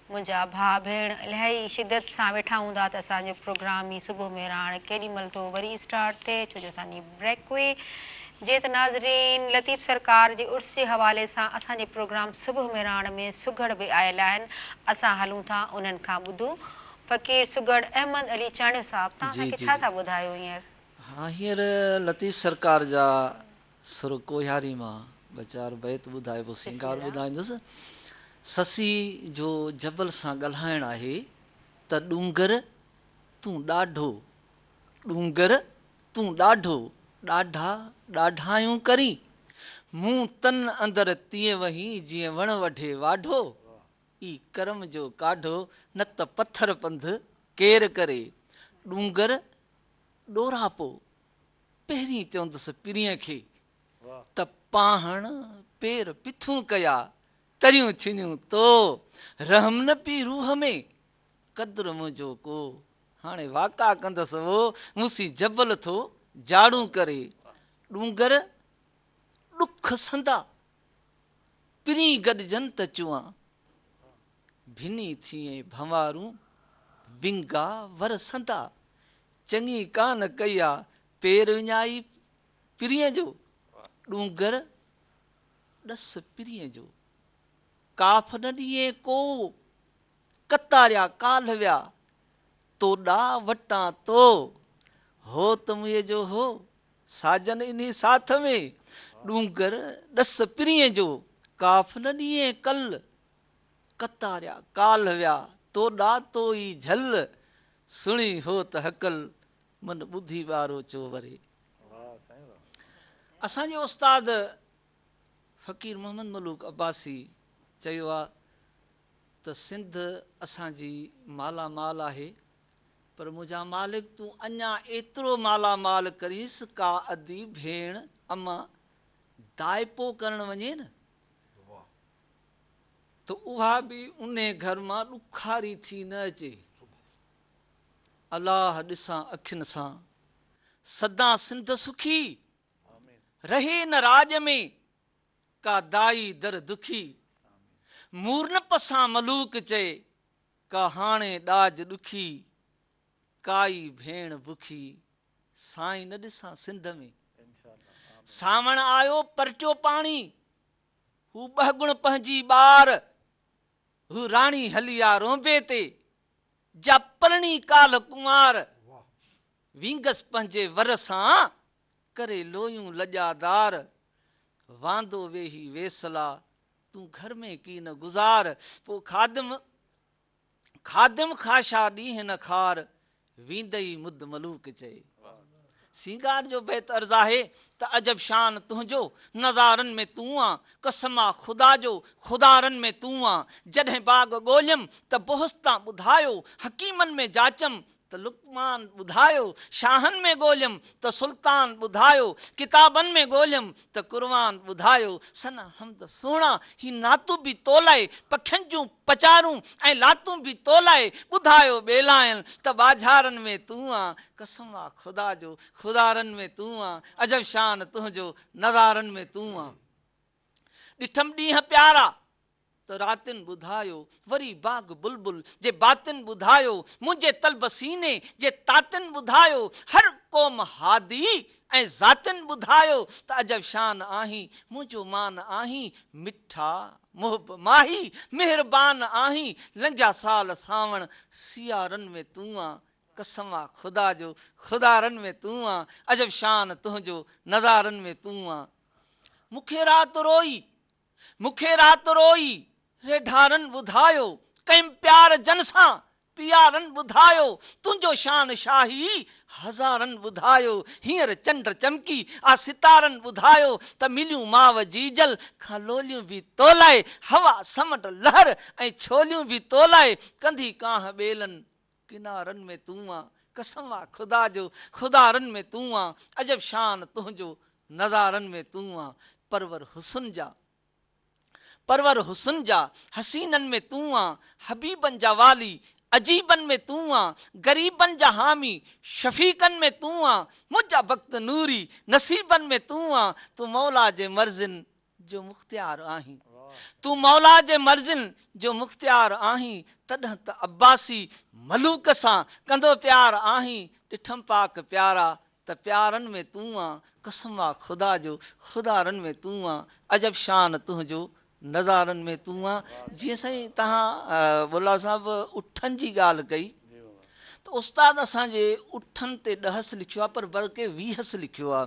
منهنجا ڀاء ڀيڻ الاهي شدت سان ويٺا هوندا ته اسان جو پروگرام هي صبح مهراڻ ڪيڏي مهل ٿو وري اسٽارٽ ٿئي ڇو جو اسان جي بريڪ هئي جيئن ته ناظرين لطيف سرڪار جي عرس جي حوالي سان اسان جي پروگرام صبح مهراڻ ۾ سگهڙ به آيل آهن اسان هلون ٿا انهن کان ٻڌون فقير سگهڙ احمد علي چانڊيو صاحب توهان اسان کي ڇا ٿا ٻڌايو هينئر. ها هينئر لطيف سرڪار جا سر ڪوهياري مان ٻه چار بيت ٻڌائي پوء سينگار ٻڌائيندس. سسي جو جبل سان ڳالهائڻ آهي ته ڏونگر تون ڏاڍو، ڏونگر تون ڏاڍو ڏاڍا ڏاڍايون ڪرين، مون تن اندر تيئن وهين جيئن وڻ وڍي واڍو، اي ڪرم جو ڪاڍو نه ته پٿر پنڌ ڪير ڪري، ڏونگر ڏوراپو پهرين چوندس پرينء کي ته پاهڻ پير پٿون ڪيا تريون ڇنيون تو، رحم نه پي روح ۾. قدر منهنجو ڪو، هاڻي واڪا ڪندس وو، مون سين جبل ٿو جاڙون ڪري، ڏونگر ڏک سندا، پرين گڏجن ته چوان، ڀني ٿئين ڀنوارون، ونگا ور سندا، چڱي ڪانه ڪئي آ، پير وڃائي پرينء جو، ڏونگر ڏس پرينء جو، ڪاف نه ڏينء ڪو. قطاريا ڪالهه ويا، توڏا وٽان تو، هوت منهنجي جو هو، ساجن انهي ساٿ ۾، ڏونگر ڏس پرينء جو، ڪاف نه ڏينء ڪل، قطاريا ڪالهه ويا، توڏا تو ئي جهل، سڻي هوت هڪل، من ٻڌي ٻاروچو وري. اسان جي استاد فقير محمد ملوڪ عباسي چيو آ ته سنڌ اسان جي مالا مال آهي پر منهنجا مالڪ تون اڃا ايترو مالا مال ڪرينس ڪا ادي ڀيڻ اما دائپو ڪرڻ وڃي نه ته اها به انهي گهر مان ڏکاري ٿي نه اچي. الله ڏسان اکين سان سدا سنڌ سکي رهي نه راڄ ۾. ڪا دائي در دکي، مور نه پسان ملوڪ چئي، ڪا هاڻي ڏاج ڏکي، ڪائي ڀيڻ بکي، سائين نه ڏسان سنڌ ۾. سانوڻ آيو پرٽيو پاڻي، هو ٻهڳڻ پنهنجي ٻار، هو راڻي هلي آ رونبي تي، جا پرڻي ڪالهه ڪنوار، وينگس پنهنجي ور سان، ڪري لويون لڄادار، واندو ويهي ويسلا، تون گهر ۾ ڪي نه گذار، پوء خادم خادم خاشا ڏينهن نه خار، ويندئي مد ملوڪ چئي. سينگار جو بيت عرض آهي ته عجب شان تنهنجو، نظارن ۾ تون آن، قسم آ خدا جو، خدارن ۾ تون آن، جڏهن باغ ڳوليم ته بوستان ٻڌايو، حڪيمن ۾ جاچم ته لقمان ٻڌايو، شاهن ۾ ڳوليم ته سلطان ٻڌايو، ڪتابن ۾ ڳوليم ته قرآن ٻڌايو، ثنا حمد سهڻا هي نعتون به تولائي، پکين جون پچارون ۽ لاتون به تولائي، ٻڌايو ٻيلاين ته ٻاجهارن ۾ تون آن، قسم آ خدا جو خدارن ۾ تون آن، عجب شان تنهنجو نظارن ۾ تون آن. ڏٺم ڏينهن پيارا ته راتين ٻڌايو، وري باغ بلبل جي باتين ٻڌايو، منهنجي طلب سيني جي تاتين ٻڌايو، هر قوم هادي ۽ ذاتين ٻڌايو ته عجب شان آهين، منهنجو مان آهين، مٺا محب ماهي، مهربان آهين، لنگهيا سال سانوڻ سيارن ۾ تون آن، قسم آ خدا جو خدارن ۾ تون آن، عجب شان تنهنجو نظارن ۾ تون آن. مون کي رات روئي مون کي رات روئي ريڍارن ٻڌايو، ڪيم پيار جن سان پيارن ٻڌايو، تنهنجو شان شاهي هزارن ٻڌايو، هينئر چنڊ چمڪي آ ستارن ٻڌايو ته مليون ماء جيجل کان لوليون به تولائي، هوا سمنڊ لهر ۽ ڇوليون به تولائي، ڪنڌي ڪانه ٻيلن ڪنارن ۾ تون آن، قسم آ خدا جو خدارن ۾ تون آن، عجب شان تنهنجو نظارن ۾ تون آن، پرور حسن جا پرور حسن جا حسينن ۾ تون آن، حبيبن جا والي عجيبن ۾ تون آن، غريبن جا حامي شفيقن ۾ تون آن، منهنجا بخت نوري نصيبن ۾ تون آن، تون مولا جي مرضين جو مختيار آهين. تون مولا جي مرضين جو مختيار آهين، تڏهن ته عباسي ملوڪ سان ڪندو پيار آهين. ڏٺم پاڪ پيارا ته پيارن ۾ تون آن، قسم آ خدا جو خدارن ۾ تون آن، عجب شان تنهنجو نظارن ۾ تون آن. جيئن سائين توهان بولا صاحب اٺن جي ڳالهه ڪئي ته استاد اسان جي اٺن تي ڏهس لکيو آ پر بلڪه ويهس لکيو آ.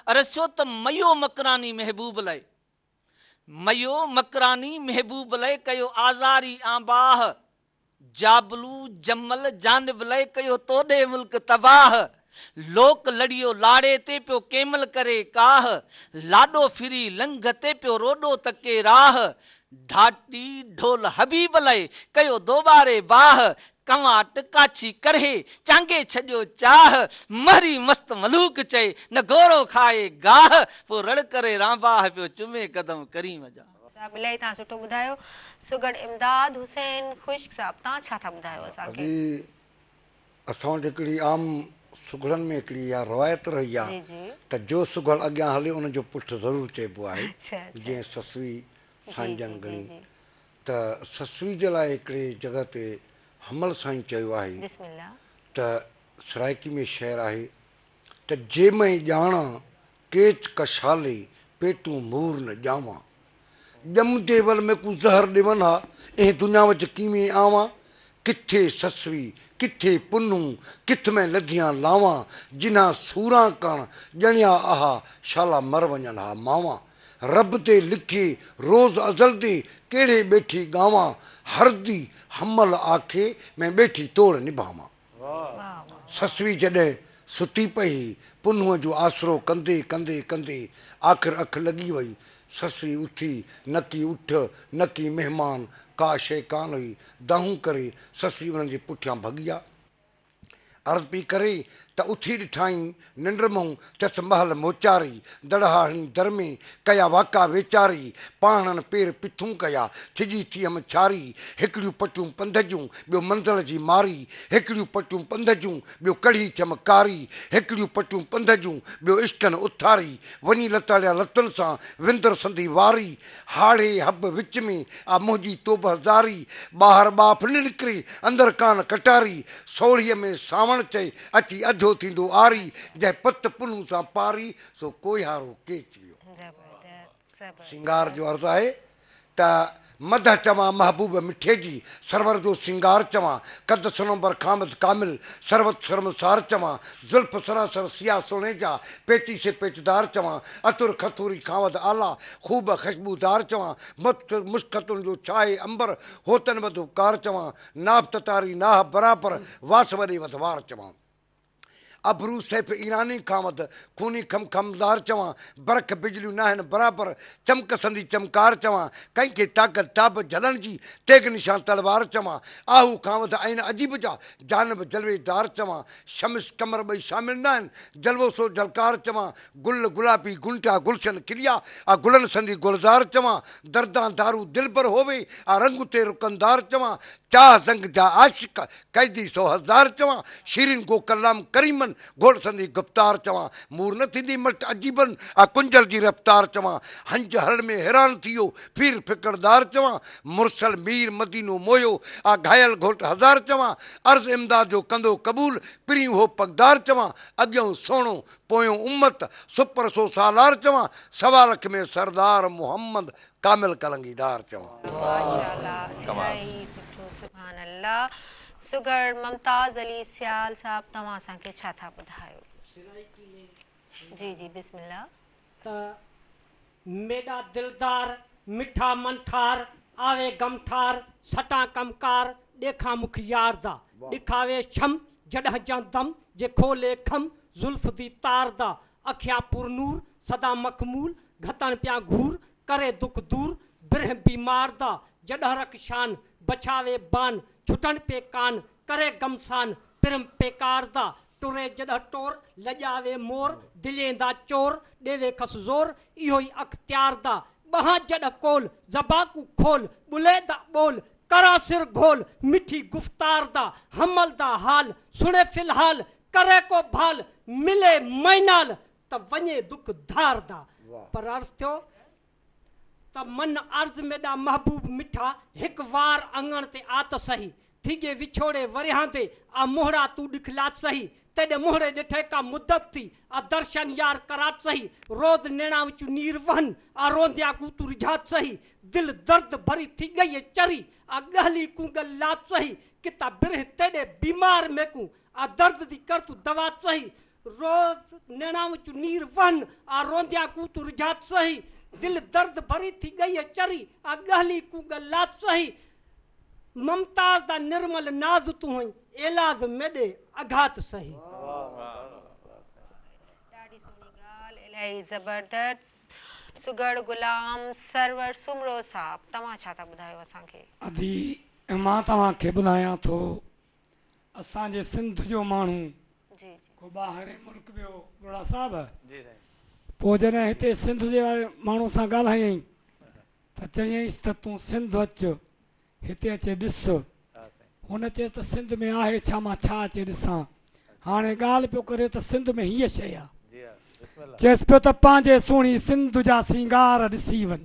عرض ٿيو ته ميو مڪراني محبوب لئه، ميو مڪراني محبوب لئه ڪيو آزاري آنباهه، جابلو جمل جانب لئه ڪيو توڏي ملڪ تباهه. لوڪ لڙيو لاڙي تي پيو ڪيمل ڪري ڪاهه، لاڏو ڦري لنگهه تي پيو روڏو تڪي راهه، ڍاٽي ڍول حبيب لئي ڪيو دوٻاري باهه، ڪنواٽ ڪاڇي ڪرهي چانگي ڇڏيو چاهه، مهري مست ملوڪ چئي نه گورو کائي گاهه، پوء رڙ ڪري رانباهه پيو چمي قدم ڪريم جا. صاحب الاهي توهان سٺو ٻڌايو. سگهڙ امداد حسين خشڪ صاحب توهان ڇا ٿا ٻڌايو اسان کي. ادي اسان وٽ هڪڙي عام سگهڙن ۾ هڪڙي اها روايت رهي آهي ته جو سگهڙ اڳيان هلي ان جو پٺ ضرور چئبو آهي جيئن سسوي سائين جن ڳڻي ته سسوي جي لاء هڪڙي جڳهه تي حمل سائين چيو آهي ته سرائيڪي ۾ شعر آهي ته جي مئين ڄاڻان ڪيچ ڪشالي پيٽون مور نه ڄاوان. ڄمدي ول ميڪون زهر ڏيون ها، اينهن دنيا وچ ڪيوين آوان؟ ڪٿي سسوي، ڪٿي پنهون، ڪٿ مين لڌيان لاوان، جنهان سوران ڪاڻ ڄڻيا آها، شالا مر وڃن ها ماوان. رب تي لکي روز ازل the، ڪهڙي ٻيٺي ڳاوان، هردي حمل آکي، مين ٻيٺي توڙ نڀاوان. سسوي جڏهن ستي پئي هئي، پنهونء جو آسرو ڪندي ڪندي ڪندي آخر اک لڳي وئي. سسوي اٿي، نڪي اٺ، نڪي مهمان، ڪا شيء ڪانه هئي. دانهون ڪري سسوي انهن جي پٺيان ڀڳي آ. عرض پئي ڪري ته اٿي ڏٺائين ننڊ مئون ٿيس مهل موچاري، دڙها هڻي در ۾، ڪيا واڪا ويچاري، پاهڻن پير پٿون ڪيا، ڇڄي ٿي هم ڇاري، هڪڙيون پٽيون پنڌ جون، ٻيو منزل جي ماري، هڪڙيون پٽيون پنڌ جون، ٻيو ڪڙهي ٿيم ڪاري، هڪڙيون پٽيون پنڌ جون، ٻيو عشقن اٿاري، وڃي لتاڙيا لتن سان، وندر سندي واري، هاڙهي حب وچ ۾، آ منهنجي توبهه زاري، ٻاهر ٻاڦ نه نڪري، اندر ڪان ڪٽاري، سوڙهيء ۾ سانوڻ چئي، اچي اجهو ٿيندو آري، جنهن پت پنهون سان پاري، سو ڪوهيارو ڪيچ ويو. سينگار جو عرض آهي ته مدح چوان محبوب مٺي جي، سرور جو سينگار چوان، قد صنوبر کان وڌ ڪامل، سروت شرمسار چوان، زلف سراسر سياه سهڻي جا، پيچي سي پيچدار چوان، عطر کٿوري کان وڌ اعليٰ، خوب خشبودار چوان، مشڪ تن جو ڇاهي عنبر، هوتن وڌ هٻڪار چوان، ناف تتاري ناهه برابر، واس وڏي وڌوار چوان. ابرو سيف ايراني کان وڌ، خوني خم خمدار چوان، برک بجليون ناهن برابر، چمڪ سندي چمڪار چوان، ڪنهن کي طاقت تاب جهلڻ جي، تيغ نشان تلوار چوان، آهو کان وڌ عين عجيب جا، جانب جلويدار چوان، شمس قمر ٻئي شامل ناهن، جلوو سو جهلڪار چوان، گل گلابي گنٽا گلشن کليا، آ گلن سندي گلزار چوان، دردان دارو دلبر هووي، آ رنگ تي رڪندار چوان، چاهه زنگ جا عاشق، قيدي سو هزار چوان، شيرين گو ڪلام ڪريمن، گهوڙ سندي گفتار چوان، مور نه ٿيندي مٽ عجيبن، آ ڪنجل جي رفتار چوان، هنج هرڻ ۾ حيران ٿي ويو، پير ڦڪڙدار چوان، مرسل مير مدينو موهيو، آ گهايل گهوٽ هزار چوان، عرض امداد جو ڪندو قبول، پرين هو پڳدار چوان، اڳيون سهڻو، پويون امت، سپر سو سالار چوان، سوا لک ۾ سردار محمد ڪامل ڪلنگيدار چوان. ماشاءالله الاهي سٺو سبحان الله سگهڙ ممتاز علي سيال صاحب توهان اسان کي ڇا ٿا ٻڌايو جي جي بسم الله. ته ميڏا دلدار مٺا منٺار آوي غمٺار سٽان ڪم ڪار ڏيکان مک يار دا ڏکاوي ڇم جڏهن جان دم جي کولي کم زلف the تار دا اکيان پر نور سدا مخمول گهتڻ پيان گهور ڪري دک دور برهه بيمار دا جڏهن رک شان بڇاوي بان ڇٽن پي ڪان ڪري گمسان پرم پيڪار دا ٽري جڏهن ٽور لڄاوي مور دلين دا چور ڏيوي کس زور اهو ئي اختيار دا ٻهان جڏهن ڪول زبان ڪون کول ٻلي دا ٻول ڪران سر گهول مٺي گفتار دا حمل دا حال سڻي في الحال ڪري ڪو ڀال ملي مئنال ته وڃي دک ڌار دا پر عرض ٿيو ته من عرض ميڏا محبوب مٺا هڪ وار اڱڻ تي آ ته سهي ٿيڳي وڇوڙي ورهيان the آ منهڙا تون ڏکلات سهي تيڏي منهڙي ڏٺي ڪا مدت ٿي آ درشن يار ڪرات سهي روز نيڻان وچون نير وهن آ رونديان ڪون تون رجهات سهي دل درد ڀري ٿي ڳئي چري آ ڳهلي ڪون ڳل لات سهي ڪتا برهه تيڏي بيمار ميڪون آ درد the ڪر تون دوا سهي روز نيڻان وچون نير وهن آ رونديان ڪون تون رجهات سهي دل درد ڀري ٿي ڳئي چري آ ڳهلي ڪون ڳل لات سهي ممتاز دا نرمل ناز تون هئين ايلاز ميڏي اگهات سهي. انتهائي زبردست سگهڙ غلام سرور سومرو صاحب توهان ڇا ٿا ٻڌايو اسان کي. ادي مان توهان کي ٻڌايان ٿو اسان جي سنڌ جو ماڻهو جي جي. ڪو ٻاهرين ملڪ ويو ٻرڙا صاحب جي سائين. پوء جڏهن هتي سنڌ جي ماڻهو سان ڳالهايائين ته چيائينس ته تون سنڌ اچ هتي اچي ڏس. هن چيس ته سنڌ ۾ آهي ڇا مان ڇا اچي ڏسان. هاڻي ڳالهه پيو ڪري ته سنڌ ۾ هيء شيء آ. چيس پيو ته پنهنجي سهڻي سنڌ جا سينگار ڏسي وڃ.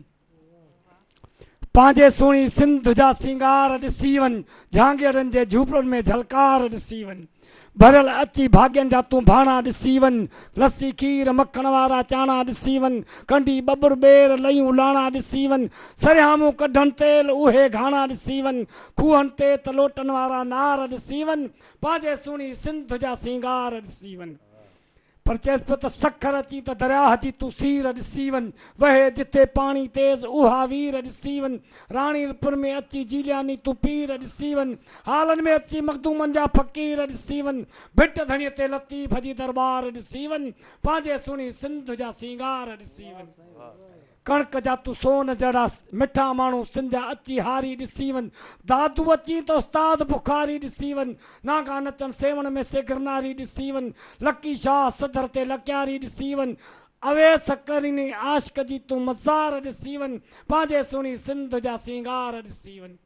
پنهنجي سهڻي سنڌ جا سينگار ڏسي وڃ. جهانگيئڙن جي جهوپڙن ۾ جهلڪار ڏسي وڃ. ڀريل اچي ڀاڳين جا تون ڀاڻا ڏسي وڃ، لسي کير مکڻ وارا چاڻا ڏسي وڃ، ڪنڍي ٻٻر ٻير ليون لاڻا ڏسي وڃ، سرهيامون ڪڍن تيل اهي گهاڻا ڏسي وڃ، کوهن تي ته لوٽن وارا نار ڏسي وڃ، پنهنجي سهڻي سنڌ جا سينگار ڏسي وڃ. پر چيس پيو ته سکر اچين ته درياهه جي تون سير ڏسي وڃ، وهي جتي پاڻي تيز اها وير ڏسي وڃ، راڻيپور ۾ اچي جيلياني تون پير ڏسي وڃ، هالن ۾ اچي مخدومن جا فقير ڏسي وڃ، ڀٽ ڌڻيء تي لطيف جي درٻار ڏسي وڃ، پنهنجي سهڻي سنڌ جا سينگار ڏسي وڃ. ڪڻڪ جا تون سون جهڙا مٺا ماڻهو سنڌ جا اچي هاري ڏسي وڃ دادو اچين ته استاد بخاري ڏسي وڃ نانگا نچن سيوهڻ ۾ سي گرناري ڏسي وڃ لڪي شاهه صدر تي لڪياري ڏسي وڃ اويس قريني عاشق جي تون مزار ڏسي وڃ پنهنجي سهڻي سنڌ جا سينگار ڏسي وڃ.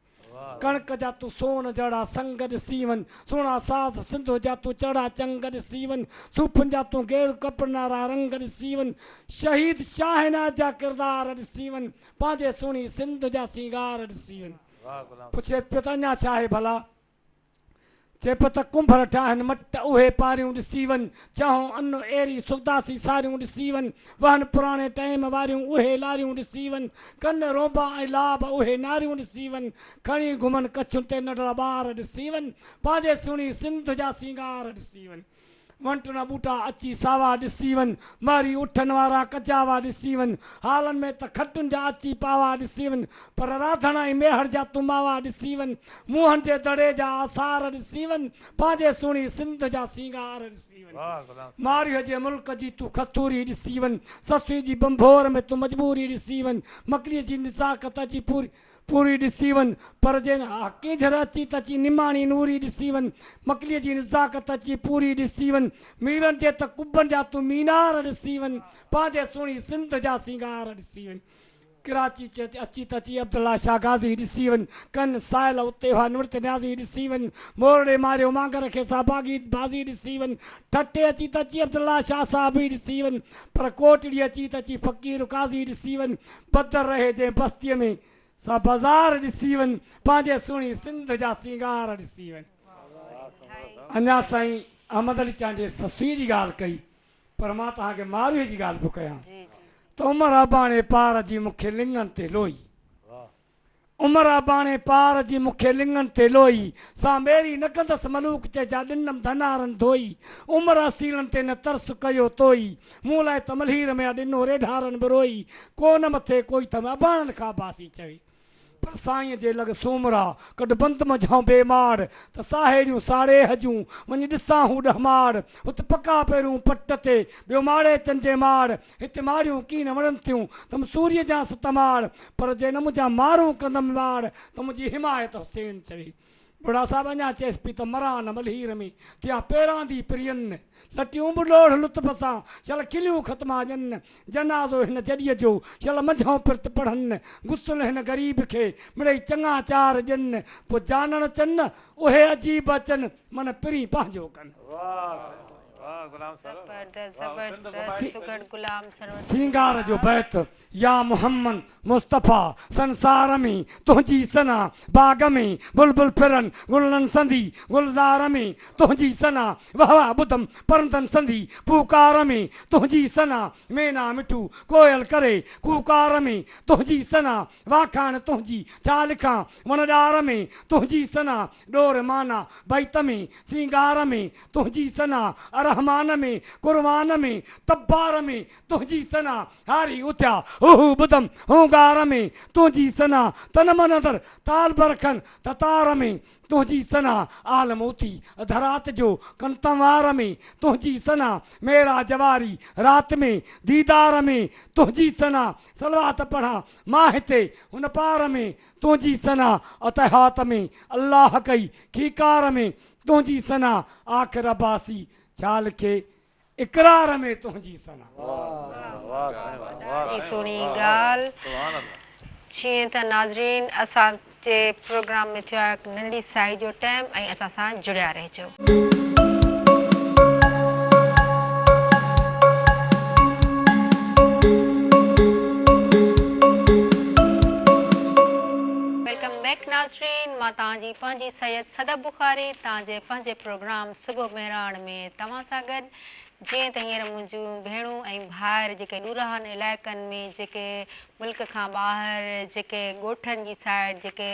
ڪڻڪ جا تون سون جهڙا سنگ ڏسي وڃ، سهڻا ساز سنڌو جا تون چڙها چنگ ڏسي وڃ، صوفن جا تون گيڙ ڪپڙن وارا رنگ ڏسي وڃ، شهيد شاهه عنايت جا ڪردار ڏسي وڃ، پنهنجي سهڻي سنڌ جا سينگار ڏسي وڃ. پڇيس پيو ته اڃا ڇا آهي ڀلا؟ چئي پيو ته ڪنڀر ٺاهن مٽ اهي پاريون ڏسي وڃ، چانهون ان ايري سوداسي ساريون ڏسي وڃ، وهن پراڻي ٽئيم واريون اهي لاريون ڏسي وڃ، ڪن رونبا ۽ لاب اهي ناريون ڏسي وڃ، کڻي گهمن ڪڇن تي ننڍڙا ٻار ڏسي وڃ، پنهنجي سهڻي سنڌ جا سينگار ڏسي وڃ. وڻ ٽڻ ٻوٽا اچي ساوا ڏسي وڃ، مهري اٺن وارا ڪجاوا ڏسي وڃ، هالن ۾ ته کٽن جا اچي پاوا ڏسي وڃ، پر راڌڻ ۽ ميهڙ جا تون ماوا ڏسي وڃ، موهن جي دڙي جا آثار ڏسي وڃ، پنهنجي سهڻي سنڌ جا سينگار ڏسي وڃ. مارئيء جي ملڪ جي تون کستوري ڏسي وڃ، سسئي جي ڀنڀور ۾ تون مجبوري ڏسي وڃ، مڪليء جي نزاڪت اچي پوري. پوري ڏسي وڃ، پر جي ڪينجهر اچي ته اچي نماڻي نوري ڏسي وڃ، مڪليء جي نزاڪت اچي پوري ڏسي وڃ، ميرن جي ته قبن جا تون مينار ڏسي وڃ، پنهنجي سهڻي سنڌ جا سينگار ڏسي وڃ. ڪراچي اچي ته اچي عبدالله شاهه غازي ڏسي وڃ، ڪن سائل اتي هئا نوڙت نيازي ڏسي وڃ، مورڙي ماريو مانگر کي سا باغي بازي ڏسي وڃ، ٺٽي اچي ته اچي عبدالله شاهه صاحب ئي ڏسي وڃ، پر ڪوٽڙي اچي ته اچي فقير قاضي ڏسي وڃ، بدر رهي جنهن بستيء ۾، سا بازار ڏسي وڃ، پنهنجي سهڻي سنڌ جا سينگار ڏسي وڃ. اڃا سائين احمد علي چانڊيي سسئيء جي ڳالهه ڪئي، پر مان توهان کي مارويء جي ڳالهه پيو ڪيان ته عمر اباڻي پار جي مون کي لڱن تي لوئي. عمر اباڻي پار جي مون کي لڱن تي لوئي، سا ميري نه ڪندس ملوڪ چئي جا ڏنم ڌنارن ڌوئي، عمر اصيلن تي نه ترس ڪيو توئي، مون لاء ته ملهير ۾ آ ڏنو ريڍارن به روئي، ڪو نه مٿي ڪوئي ٿم اباڻن کان عباسي چوي. پر سائينء جي لڳ سومرا، ڪڍ بند منجهائون بي ماڙ، ته ساهيڙيون ساڙيهه جون، وڃي ڏسان هو ڏهماڙ، هت پڪا پيرون پٽ تي، ٻيو ماڙيچن جي ماڙ، هت ماڙيون ڪين وڻن ٿيون، ته م سوريء جان ستماڙ، پر جي نه منهنجا مارون ڪندم واڙ، ته منهنجي حمايت حسين چوي. ٻڍا صاحب اڃا چيس پي ته مران نه ملهير ۾، ٿيان پيراندي پرين، لٽيون به لوڙهه لطف سان، شل کليون ختما ڄن، جنازو هن جڏيء جو، شل منجهئون پرت پڙهن، غسل هن غريب کي، مڙئي چڱا چار ڄن، پوء جانڻ چن، اهي عجيب اچن، من پرين پنهنجو ڪن. سينگار جو بيت، يا محمد مصطفيٰ سنسار ۾ تنهنجي ثنا، باغ ۾ بلبل ڦرن گلن سندي گلزار ۾ تنهنجي ثنا، وهه واه ٻڌم پرندن سندي پوڪار ۾ تنهنجي ثنا، مينا مٺو ڪوئل ڪري ڪوڪار ۾ تنهنجي ثنا، واکاڻ تنهنجي ڇا لکان وڻ ڏار ۾ تنهنجي ثنا، ڏور معنيٰ بيت ۾ سينگار ۾ تنهنجي ثنا، ارها. رحمان ۾، قرآن ۾، تبار ۾، تنهنجي ثنا، هاري اٿيا هو هو ٻڌم هونگار ۾، تنهنجي ثنا، تن من اندر طالب رکن تتار ۾، تنهنجي ثنا، عالم اٿي اڌ رات جو ڪن تنوار ۾، تنهنجي ثنا، معراج واري رات ۾، ديدار ۾، تنهنجي ثنا، صلوات پڙهان مان هتي هن پار ۾، تنهنجي ثنا، التحيات ۾، الله ڪئي کيڪار ۾، تنهنجي ثنا، آخر عباسي ڇا لکي اقرار ۾ تنهنجي ثنا. ڏاڍي سهڻي ڳالهه. جيئن ته ناظرين اسان جي پروگرام ۾ ٿيو آهي هڪ ننڍڙي ساهي جو ٽائيم ۽ اسان سان جڙيا رهجو. Welcome back ناظرين مان توهان جي پنهنجي سيد صدف بخاري توهان جي پنهنجي پروگرام صبح مهراڻ ۾ توهان سان گڏ. جيئن ته هينئر منهنجون ڀيڻون ۽ ڀائر جيڪي ڏورانهن علائقن ۾ جيڪي ملڪ کان ٻاهر جيڪي ڳوٺن جي سائيڊ جيڪي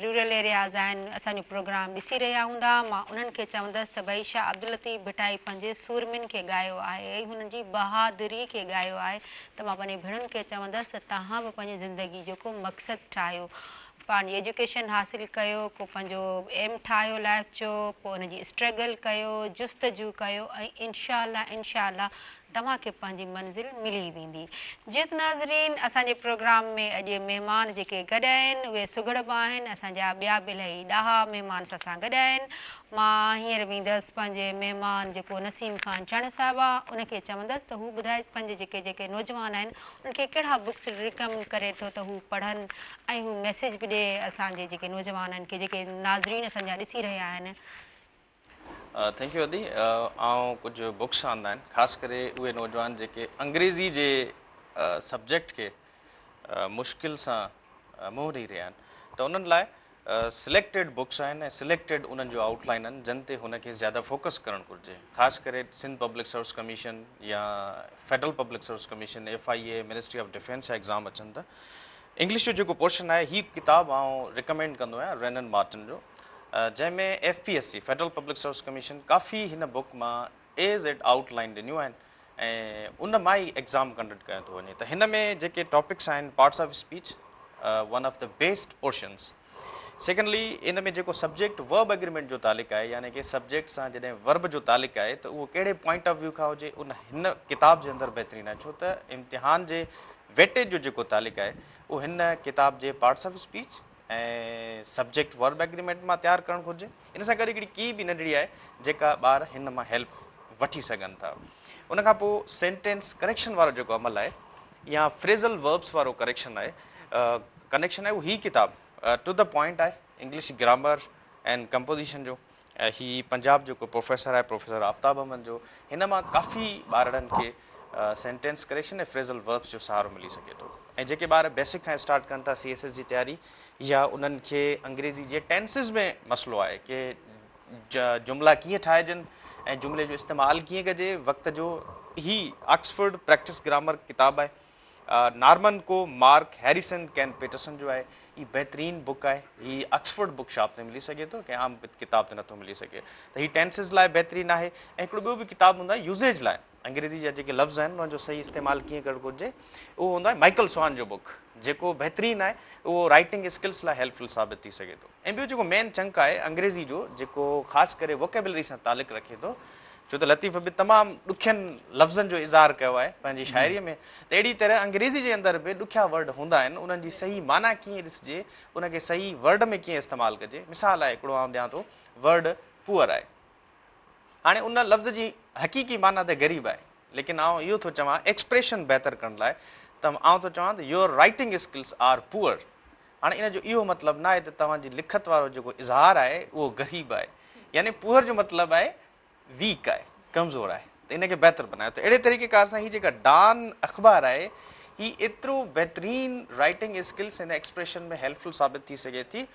رورل ايرياز آهن اسان جو پروگرام ڏسي رهيا هوندا مان انهن کي چوندس ته ڀئي شاهه عبداللطيف ڀٽائي پنهنجي سورمين کي ڳايو آهي ۽ هنن جي بهادري کي ڳايو آهي ته مان پنهنجي ڀيڻن کي چوندس ته توهان به پنهنجي زندگي جو ڪو مقصد ٺاهيو پنهنجي ايجوڪيشن حاصل ڪيو، ڪو پنهنجو ايم ٺاهيو لائيف جو، پوء ان جي اسٽرگل ڪيو، جستجو ڪيو ۽ انشاء الله انشاء الله توهان کي پنهنجي منزل ملي ويندي. جي ته ناظرين اسان جي پروگرام ۾ اڄ مهمان جيڪي گڏ آهن اهي سگهڙ به آهن اسان جا ٻيا به الاهي ڏاها مهمان اسان سان گڏ آهن مان هينئر ويندس پنهنجي مهمان جيڪو نسيم خان چانڊيو صاحب آ ان کي چوندس ته هو ٻڌائي پنهنجي جيڪي جيڪي نوجوان آهن انهن کي ڪهڙا بڪس ريڪمنڊ ڪري ٿو ته هو پڙهن ۽ هو ميسيج به ڏي اسان جي جيڪي نوجوانن کي جيڪي ناظرين اسان جا ڏسي رهيا آهن. Thank you ادي آئون ڪجهه بڪس آندا آهن خاص ڪري اهي نوجوان جيڪي انگريزي جي سبجيڪٽ کي مشڪل سان منهن ڏئي رهيا آهن ته انهن لاء سليڪٽيڊ بڪس آهن ۽ سليڪٽيڊ انهن جو آئوٽ لائن آهن جن تي هن کي زياده فوڪس ڪرڻ گهرجي خاص ڪري سنڌ پبلڪ سروس ڪميشن يا federal public service commission, F I A, ministry of defence جا ايگزام اچن ٿا انگلش جو جيڪو پورشن آهي هي ڪتاب آئون ريڪمينڊ ڪندو آهيان رينن مارٽن جو جنهن ۾ F P S C federal public service commission ڪافي هن بڪ مان اي زيڊ آئوٽ لائن ڏنيون آهن ۽ ان مان ئي ايگزام ڪنڊڪٽ ڪيو ٿو وڃي ته هن ۾ جيڪي ٽاپڪس آهن parts of speech one of the best portions secondly ان ۾ جيڪو سبجيڪٽ ورب اگريمينٽ جو تعلق آهي يعني ڪي سبجيڪٽ سان جڏهن ورب جو تعلق آهي ته اهو ڪهڙي پوائنٽ آف ويو کان هجي ان هن ڪتاب جي اندر بهترين آهي ڇو ته امتحان جي ويٽيج جو جيڪو تعلق آهي اهو هن ڪتاب جي parts of speech ۽ subject verb agreement مان تيار ڪرڻ گهرجي ان سان گڏ هڪڙي ڪي به ننڍڙي آهي جيڪا ٻار هن مان هيلپ وٺي سگهن ٿا ان کان پوء سينٽينس ڪريڪشن وارو جيڪو عمل آهي يا فريزل وربس وارو ڪريڪشن آهي ڪنيڪشن آهي اهو هي ڪتاب ٽو the point آهي انگلش گرامر اينڊ ڪمپوزيشن جو هي پنجاب جو هڪ پروفيسر آهي پروفيسر آفتاب احمد جو هن مان ڪافي ٻارڙن کي سينٽينس ڪريڪشن ۽ فريزل وربس جو سهارو ملي سگهي ٿو ۽ جيڪي ٻار بيسڪ کان اسٽارٽ ڪن ٿا سي ايس ايس جي تياري يا انهن کي انگريزي جي ٽينسز ۾ مسئلو آهي ڪي جملا ڪيئن ٺاهجن ۽ جملي جو استعمال ڪيئن ڪجي وقت جو هي آڪسفورڊ پريڪٽس گرامر ڪتاب آهي نارمن ڪو مارڪ هيريسن ڪين پيٽرسن جو آهي هي بهترين بڪ آهي هي آڪسفورڊ بڪ شاپ تي ملي سگهي ٿو ڪنهن عام ڪتاب تي نٿو ملي سگهي ته هي ٽينسز لاء بهترين آهي ۽ هڪڙو ٻيو به ڪتاب هوندو آهي يوزيج لاء انگريزي جا جيڪي لفظ آهن انهن جو صحيح استعمال ڪيئن ڪرڻ گهرجي اهو هوندو آهي مائيڪل سوان جو بڪ جيڪو بهترين آهي اهو رائٽنگ اسڪلس لاء هيلپ فل ثابت ٿي سگهي ٿو ۽ ٻيو جيڪو مين چنڪ آهي انگريزي جو جيڪو خاص ڪري ووڪيبلري سان تعلق رکي ٿو ڇو ته لطيف به تمام ڏکين لفظن جو اظهار ڪيو آهي پنهنجي شاعري ۾ ته اهڙي طرح انگريزي جي اندر به ڏکيا ورڊ هوندا آهن انهن جي صحيح معنيٰ ڪيئن ڏسجي ان کي صحيح ورڊ ۾ ڪيئن استعمال ڪجي مثال آهي هڪڙو آئون ڏيان ٿو ورڊ پوئر آهي هاڻي ان لفظ جي حقيقي معنيٰ ته غريب آهي، ليڪن آئون اهو ٿو چوان ايڪسپريشن بهتر ڪرڻ لاء ته آئون ٿو چوان ته your writing skills are poor. هاڻي ان جو اهو مطلب ناهي ته توهان جي لکت وارو جيڪو اظهار آهي اهو غريب آهي. يعني پوئر جو مطلب آهي ويڪ آهي، ڪمزور آهي ته ان کي بهتر بنايو ته اهڙي طريقي ڪار سان هي جيڪا ڊان اخبار آهي هي ايترو بهترين writing skills ۽ expression ۾ helpful ثابت ٿي سگهي ٿي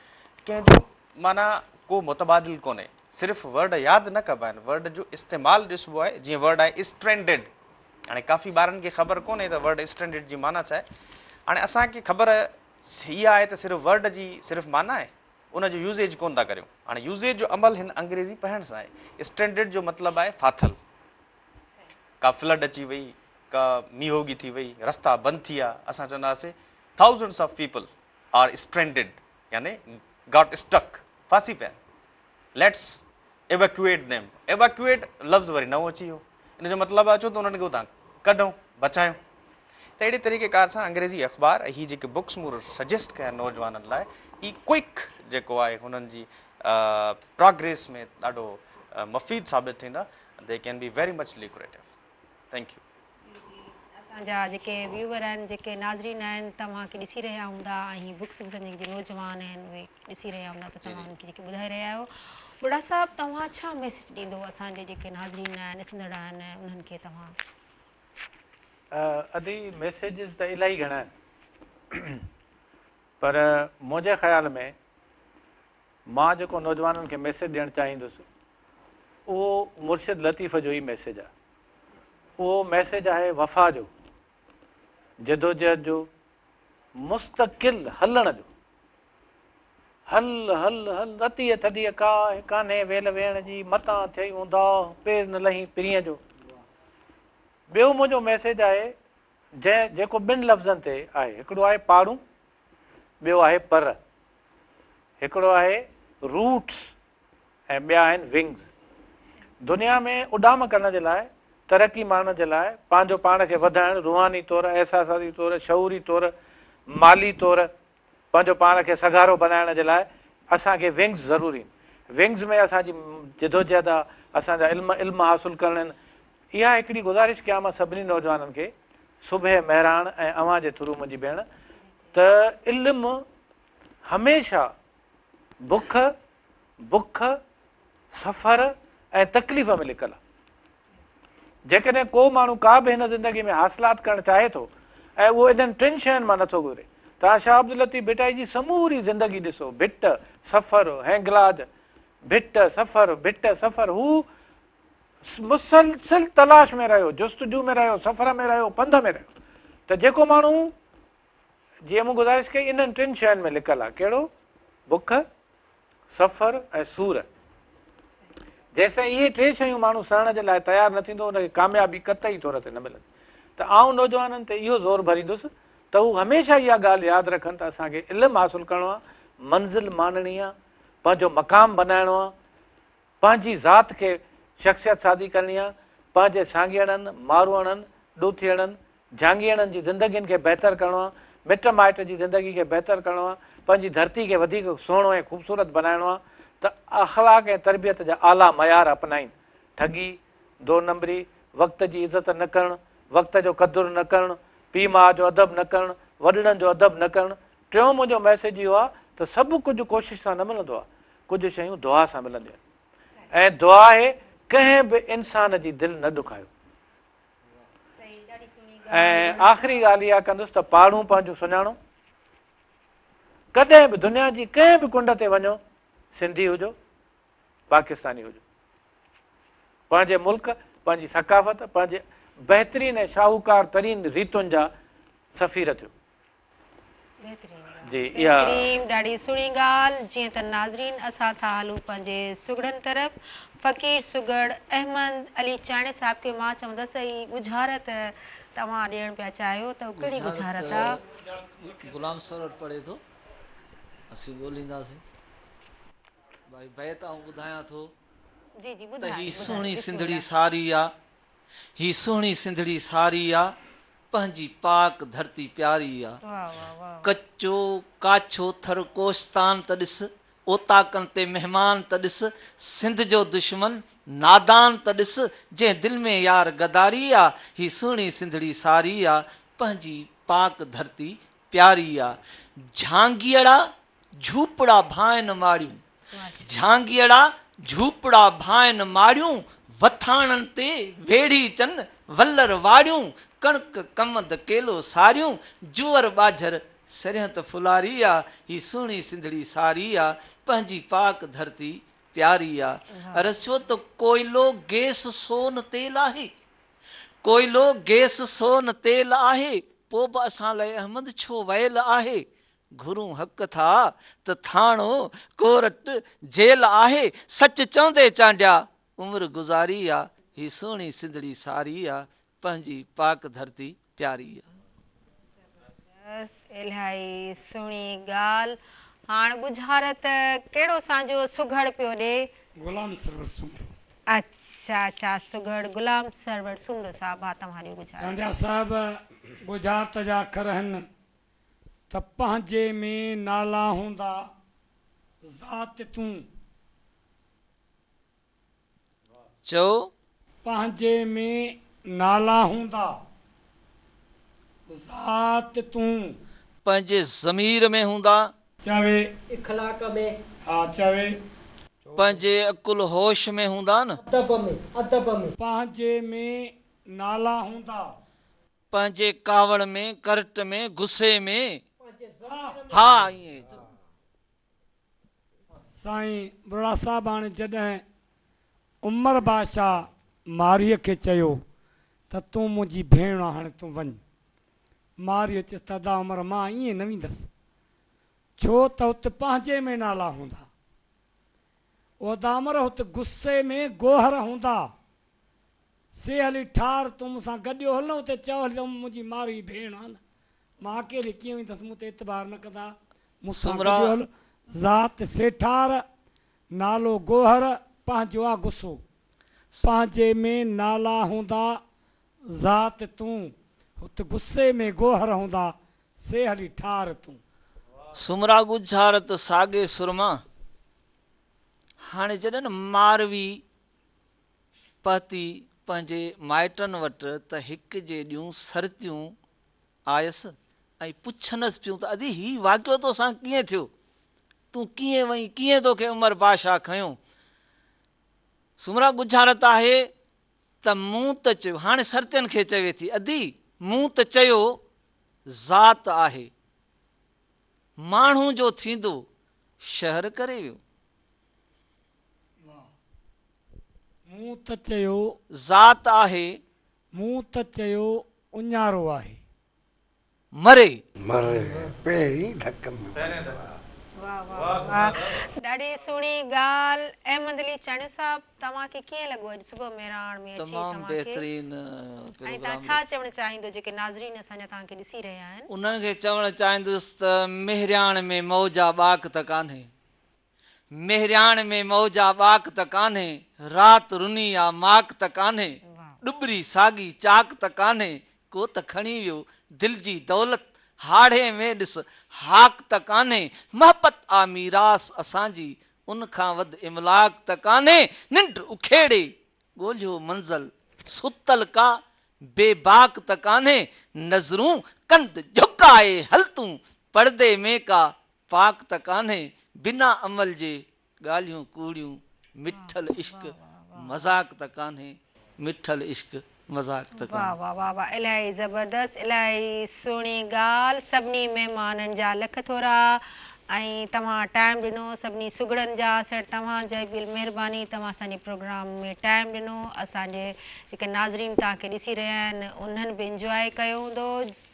ڪنهن جو معنيٰ ڪو متبادل ڪونهي. صرف ورڊ ياد نه ڪبا آهن، ورڊ جو استعمال ڏسبو آهي، جيئن ورڊ آهي اسٽرينڊڊ، هاڻي ڪافي ٻارن کي خبر ڪونهي ته ورڊ اسٽرينڊڊ جي معنيٰ ڇا آهي، هاڻي اسان کي خبر اها آهي ته صرف ورڊ جي صرف معنيٰ آهي، ان جو يوزيج ڪونه ٿا ڪريون، هاڻي يوزيج جو عمل هن انگريزي پڙهڻ سان آهي، اسٽرينڊڊ جو مطلب آهي ڦاٿل. ڪا فلڊ اچي وئي، ڪا مينهوڳي ٿي وئي، رستا بند ٿي ويا، اسان چوندا هئاسين thousands of people are stranded يعني گاٽ اسٽڪ، ڦاسي پيا آهن، ليٽس ايويڪيوئيٽ ديم، ايويڪيوئيٽ لفظ وري نئون اچي ويو، ان جو مطلب آهي اچو ته انهن کي اتان ڪڍون، بچايون. ته اهڙي طريقي ڪار سان انگريزي اخبار ۽ هي جيڪي بڪس مون سجيسٽ ڪيا آهن نوجوانن لاء، هي ڪوئڪ جيڪو آهي هنن جي پراگريس ۾ ڏاڍو مفيد ثابت ٿيندا، they can be very much lucrative. Thank you. جي جي اسان جا جيڪي ويوئر آهن جيڪي ناظرين آهن توهان کي ڏسي رهيا هوندا ۽ هي بڪس به جيڪي نوجوان آهن اهي ڏسي رهيا هوندا ته توهان انهن کي جيڪي ٻڌائي رهيا آهيو ٻڍا صاحب توهان ڇا ميسيج ڏيندو اسان جي جيڪي ناظرين آهن ڏسندڙ آهن انهن کي توهان. ادي ميسيجز ته الاهي گهڻا آهن پر منهنجي خيال ۾ مان جيڪو نوجوانن کي ميسيج ڏيڻ چاهيندس اهو مرشد لطيف جو ئي ميسيج آهي. اهو ميسيج آهي وفا جو، جدوجهد جو، مستقل هلڻ جو. هل هل هل رتيء ٿڌيء ڪاهه، ڪانهي ويل ويهڻ جي، متان ٿئي اونداهه، پير نه لهين پرينء جو. ٻيو منهنجو ميسيج آهي جنهن جيڪو ٻن لفظن تي آهي، هڪڙو آهي پاڙون، ٻيو آهي پر. هڪڙو آهي روٽس ۽ ٻيا آهن ونگز. دنيا ۾ اڏام ڪرڻ جي لاء، ترقي ماڻڻ جي لاء، پنهنجو پاڻ کي وڌائڻ، روحاني طور، احساساتي طور، شعوري طور، مالي طور پنهنجو پاڻ کي سگهارو بنائڻ جي لاء اسان کي ونگز ضروري آهن. ونگز ۾ اسان جي جدوجهد آ، اسان جا علم، علم حاصل ڪرڻ آهن. اها هڪڙي گذارش ڪيان مان سڀني نوجوانن کي، صبح مهراڻ ۽ اوهان جي ٿرو منهنجي ڀيڻ، ته علم هميشه بک، بک، سفر ۽ تڪليف ۾ لڪل آهي. جيڪڏهن ڪو ماڻهو ڪا به هن زندگي ۾ حاصلات ڪرڻ چاهي ٿو ۽ اهو انهن ٽن شين مان نٿو گذري. توهان شاهه عبداللطيف ڀٽائي جي سموري زندگي ڏسو، ڀٽ، سفر، هنگلاج، ڀٽ، سفر، ڀٽ، سفر، هو مسلسل تلاش ۾ رهيو، جستجو ۾ رهيو، سفر ۾ رهيو، پنڌ ۾ رهيو ته جيڪو ماڻهو جيئن مون گذارش ڪئي انهن ٽن شين ۾ لڪل آهي، ڪهڙو؟ بک، سفر ۽ سور. جيستائين اهي ٽي شيون ماڻهو سهڻ جي لاء تيار نه ٿيندو ان کي ڪاميابي قطعي طور تي نه ملندي. ته آئون نوجوانن تي اهو زور ڀريندس ته هو هميشه اها ڳالهه ياد رکن ته اسان کي علم حاصل ڪرڻو آهي، منزل ماڻڻي آهي، پنهنجو مقام بنائڻو آهي، پنهنجي ذات کي شخصيت سازي ڪرڻي آ، پنهنجي سانگيئڙن، ماروئڙن، ڏوٿيئڙن، جهانگيئڙن جي زندگين کي بهتر ڪرڻو آ، مٽ مائٽ جي زندگي کي بهتر ڪرڻو آ، پنهنجي ڌرتي کي وڌيڪ سهڻو ۽ خوبصورت بنائڻو آ ته اخلاق ۽ تربيت جا اعليٰ معيار اپنائين. ٺڳي، دو نمبري، وقت جي عزت نه ڪرڻ، وقت جو قدر نه ڪرڻ، پيء ماء جو ادب نه ڪرڻ، وڏڙن جو ادب نه ڪرڻ. ٽيون منهنجو ميسيج اهو آ ته سڀ ڪجهه ڪوشش سان نه ملندو آ، ڪجهه شيون دعا سان ملنديون آهن ۽ دعا آهي ڪنهن به انسان جي دل نه ڏکايو ۽ آخري ڳالهه اها ڪندس ته پاڙون پنهنجون سڃاڻو ڪڏهن به دنيا جي ڪنهن به ڪنڊ تي وڃو سنڌي هجو پاڪستاني هجو پنهنجي ملڪ پنهنجي ثقافت پنهنجي بهترين ۽ شاهوڪار ترين ريتن جا سفير ٿيو جي اها. بهترين ڏاڍي سهڻي ڳالهه جيئن ته ناظرين اسان ٿا هلون پنهنجي سگهڙن طرف فقير سگهڙ احمد علي چانڊيي صاحب کي مان چوندس هي ڳجهارت توهان ڏيڻ پيا چاهيو ته ڪهڙي ڳجهارت آ. غلام سرور پڙهي ٿو اسين ڳولهينداسين ڀائي بيت آئون ٻڌايان ٿو جي جي ته ٻڌايو هي ٻڌايو سهڻي بسم سنڌڙي الله. ساري آ هي سهڻي سنڌڙي ساري آ، پنهنجي پاڪ ڌرتي پياري آ. ڪچو ڪاڇو ٿر ڪوهستان ته ڏس، اوطاقن تي مهمان ته ڏس، سنڌ جو دشمن نادان ته ڏس، جنهن دل ۾ يار غداري آ، هي سهڻي سنڌڙي ساري آ، پنهنجي پاڪ ڌرتي پياري آ. جهانگيئڙا جهوپڙا ڀانئن ماڙيون، جهانگيئڙا جهوپڙا ڀانئن ماڙيون، وٿاڻن تي ويڙهيچن ولر واڙيون، ڪڻڪ ڪمند ڪيلو ساريون، جوئر ٻاجهر سرينهن ته ڦلاري آ، هي سهڻي سنڌڙي ساري آ، پنهنجي پاڪ ڌرتي پياري آ. رسيو ته ڪوئلو گيس سون تيل آهي، ڪوئلو گيس سون تيل آهي، پو به اسان لئه احمد ڇو ويل آهي، گهرون حق ٿا ته ٿاڻو، ڪورٽ، جيل آهي، سچ چوندي چانڊيا عمر گذاري آ، هي سهڻي سنڌڙي ساري آ، پنهنجي پاڪ ڌرتي پياري آ. زبردست الاهي سهڻي ڳالهه. هاڻ ڳجهارت ڪهڙو اسان جو سگهڙ پيو ڏي. غلام سرور سومرو. اڇا اڇا سگهڙ غلام سرور سومرو صاحب ها توهان ڏيو ڳجهارت. چانڊيا صاحب ڳجهارت جا اکر هن ته پنهنجي ۾ نالا هوندا ذات تون. چئو. پنهنجي ۾ نالا هوندا ذات تون. پنهنجي ضمير ۾ هوندا. چوي. اخلاق ۾. ها چوي. پنهنجي عقل هوش ۾ هوندا نه. ادب ۾، ادب ۾. پنهنجي ۾ نالا هوندا. پنهنجي ڪاوڙ ۾، ڪرٽ ۾، غصي ۾. ها ائين چئو. سائين ٻرڙا صاحب هاڻي جڏهن عمر بادشاهه مارئيء کي چيو ته تون منهنجي ڀيڻ آن هاڻي تون وڃ. مارئيء چيس ته ادا عمر مان ائين نه ويندس ڇو ته هت پنهنجي ۾ نالا هوندا. او ادا عمر هت غصي ۾ گوهر هوندا. سي هلي ٺار تون مون سان گڏيو هل نه اتي چئو هلي ته منهنجي مارئي ڀيڻ آن مان اڪيلي ڪيئن ويندس مون تي اعتبار نه ڪندا مون سان سومرا. گڏيو هل ذات سيٺار نالو گوهر پنهنجو آ غصو پنهنجي ۾ نالا هوندا ذات تون هت غصي ۾ گوهر هوندا سي هلي ٺار تون. سومرا ڳجهارت ساڳي سرما هاڻي جڏهن ماروي پهتي پنهنجي مائٽن وٽ ته هڪ جيڏيون سرتيون آيس ۽ پڇنس پيون ته ادي هي واقعو توسان ڪيئن ٿيو؟ تون ڪيئن وئين؟ ڪيئن توکي عمر بادشاهه کنيو؟ سومرا ڳجهارت آهي ته مون ته چيو، هاڻي سرتين کي چوي ٿي، ادي مون ته چيو ذات آهي، ماڻهو جو ٿيندو شهر ڪري ويو. مون ته چيو. ذات آهي. مون ته چيو اڃارو آهي. مري. مري پهرين ڌڪ ۾ مري. واه واه واه ڏاڍي سهڻي ڳالهه احمد علي چانڊيو صاحب توهان کي ڪيئن لڳو اڄ صبح مهراڻ ۾ اچي تمام توهان کي بهترين ۽ توهان پروگرام ڇا چوڻ چاهيندو جيڪي ناظرين اسان جا توهان کي ڏسي رهيا آهن. انهن کي چوڻ چاهيندس ته مهرياڻ ۾ موج آ ٻاڪ ته ڪانهي. مهرياڻ ۾ موج آ ٻاڪ ته ڪانهي، رات رني آ ماڪ ته ڪانهي، ڏٻري ساڳي چاڪ ته ڪانهي، ڪو ته کڻي ويو دل جي دولت، هاڙهي ۾ ڏس هاڪ ته ڪانهي، محبت آ ميراث اسان جي، ان کان وڌ املاڪ ته ڪانهي، ننڊ اکيڙي ڳولهيو منزل، ستل ڪا بي باڪ ته ڪانهي، نظرون ڪنڌ جهڪائي هل تون، پڙدي ۾ ڪا پاڪ ته ڪانهي، بنا عمل جي ڳالهيون ڪوڙيون، مٺل عشق مذاق ته ڪانهي، مٺل عشق مذاق ته واه ڪانهي. واه واه واه الاهي زبردست الاهي سهڻي ڳالهه سڀني مهمانن جا لک ٿورا ۽ توهان ٽائيم ڏنو سڀني سگهڙن جا سر توهان جي به مهرباني توهان اسان جي پروگرام ۾ ٽائيم ڏنو اسان جي جيڪي ناظرين توهان کي ڏسي رهيا آهن انهن به انجواء ڪيو هوندو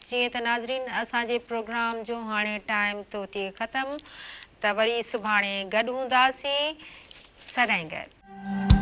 جيئن ته ناظرين اسان جي پروگرام جو هاڻي ٽائيم ٿو ٿئي ختم ته وري سڀاڻي گڏ هونداسين سدائين گڏ.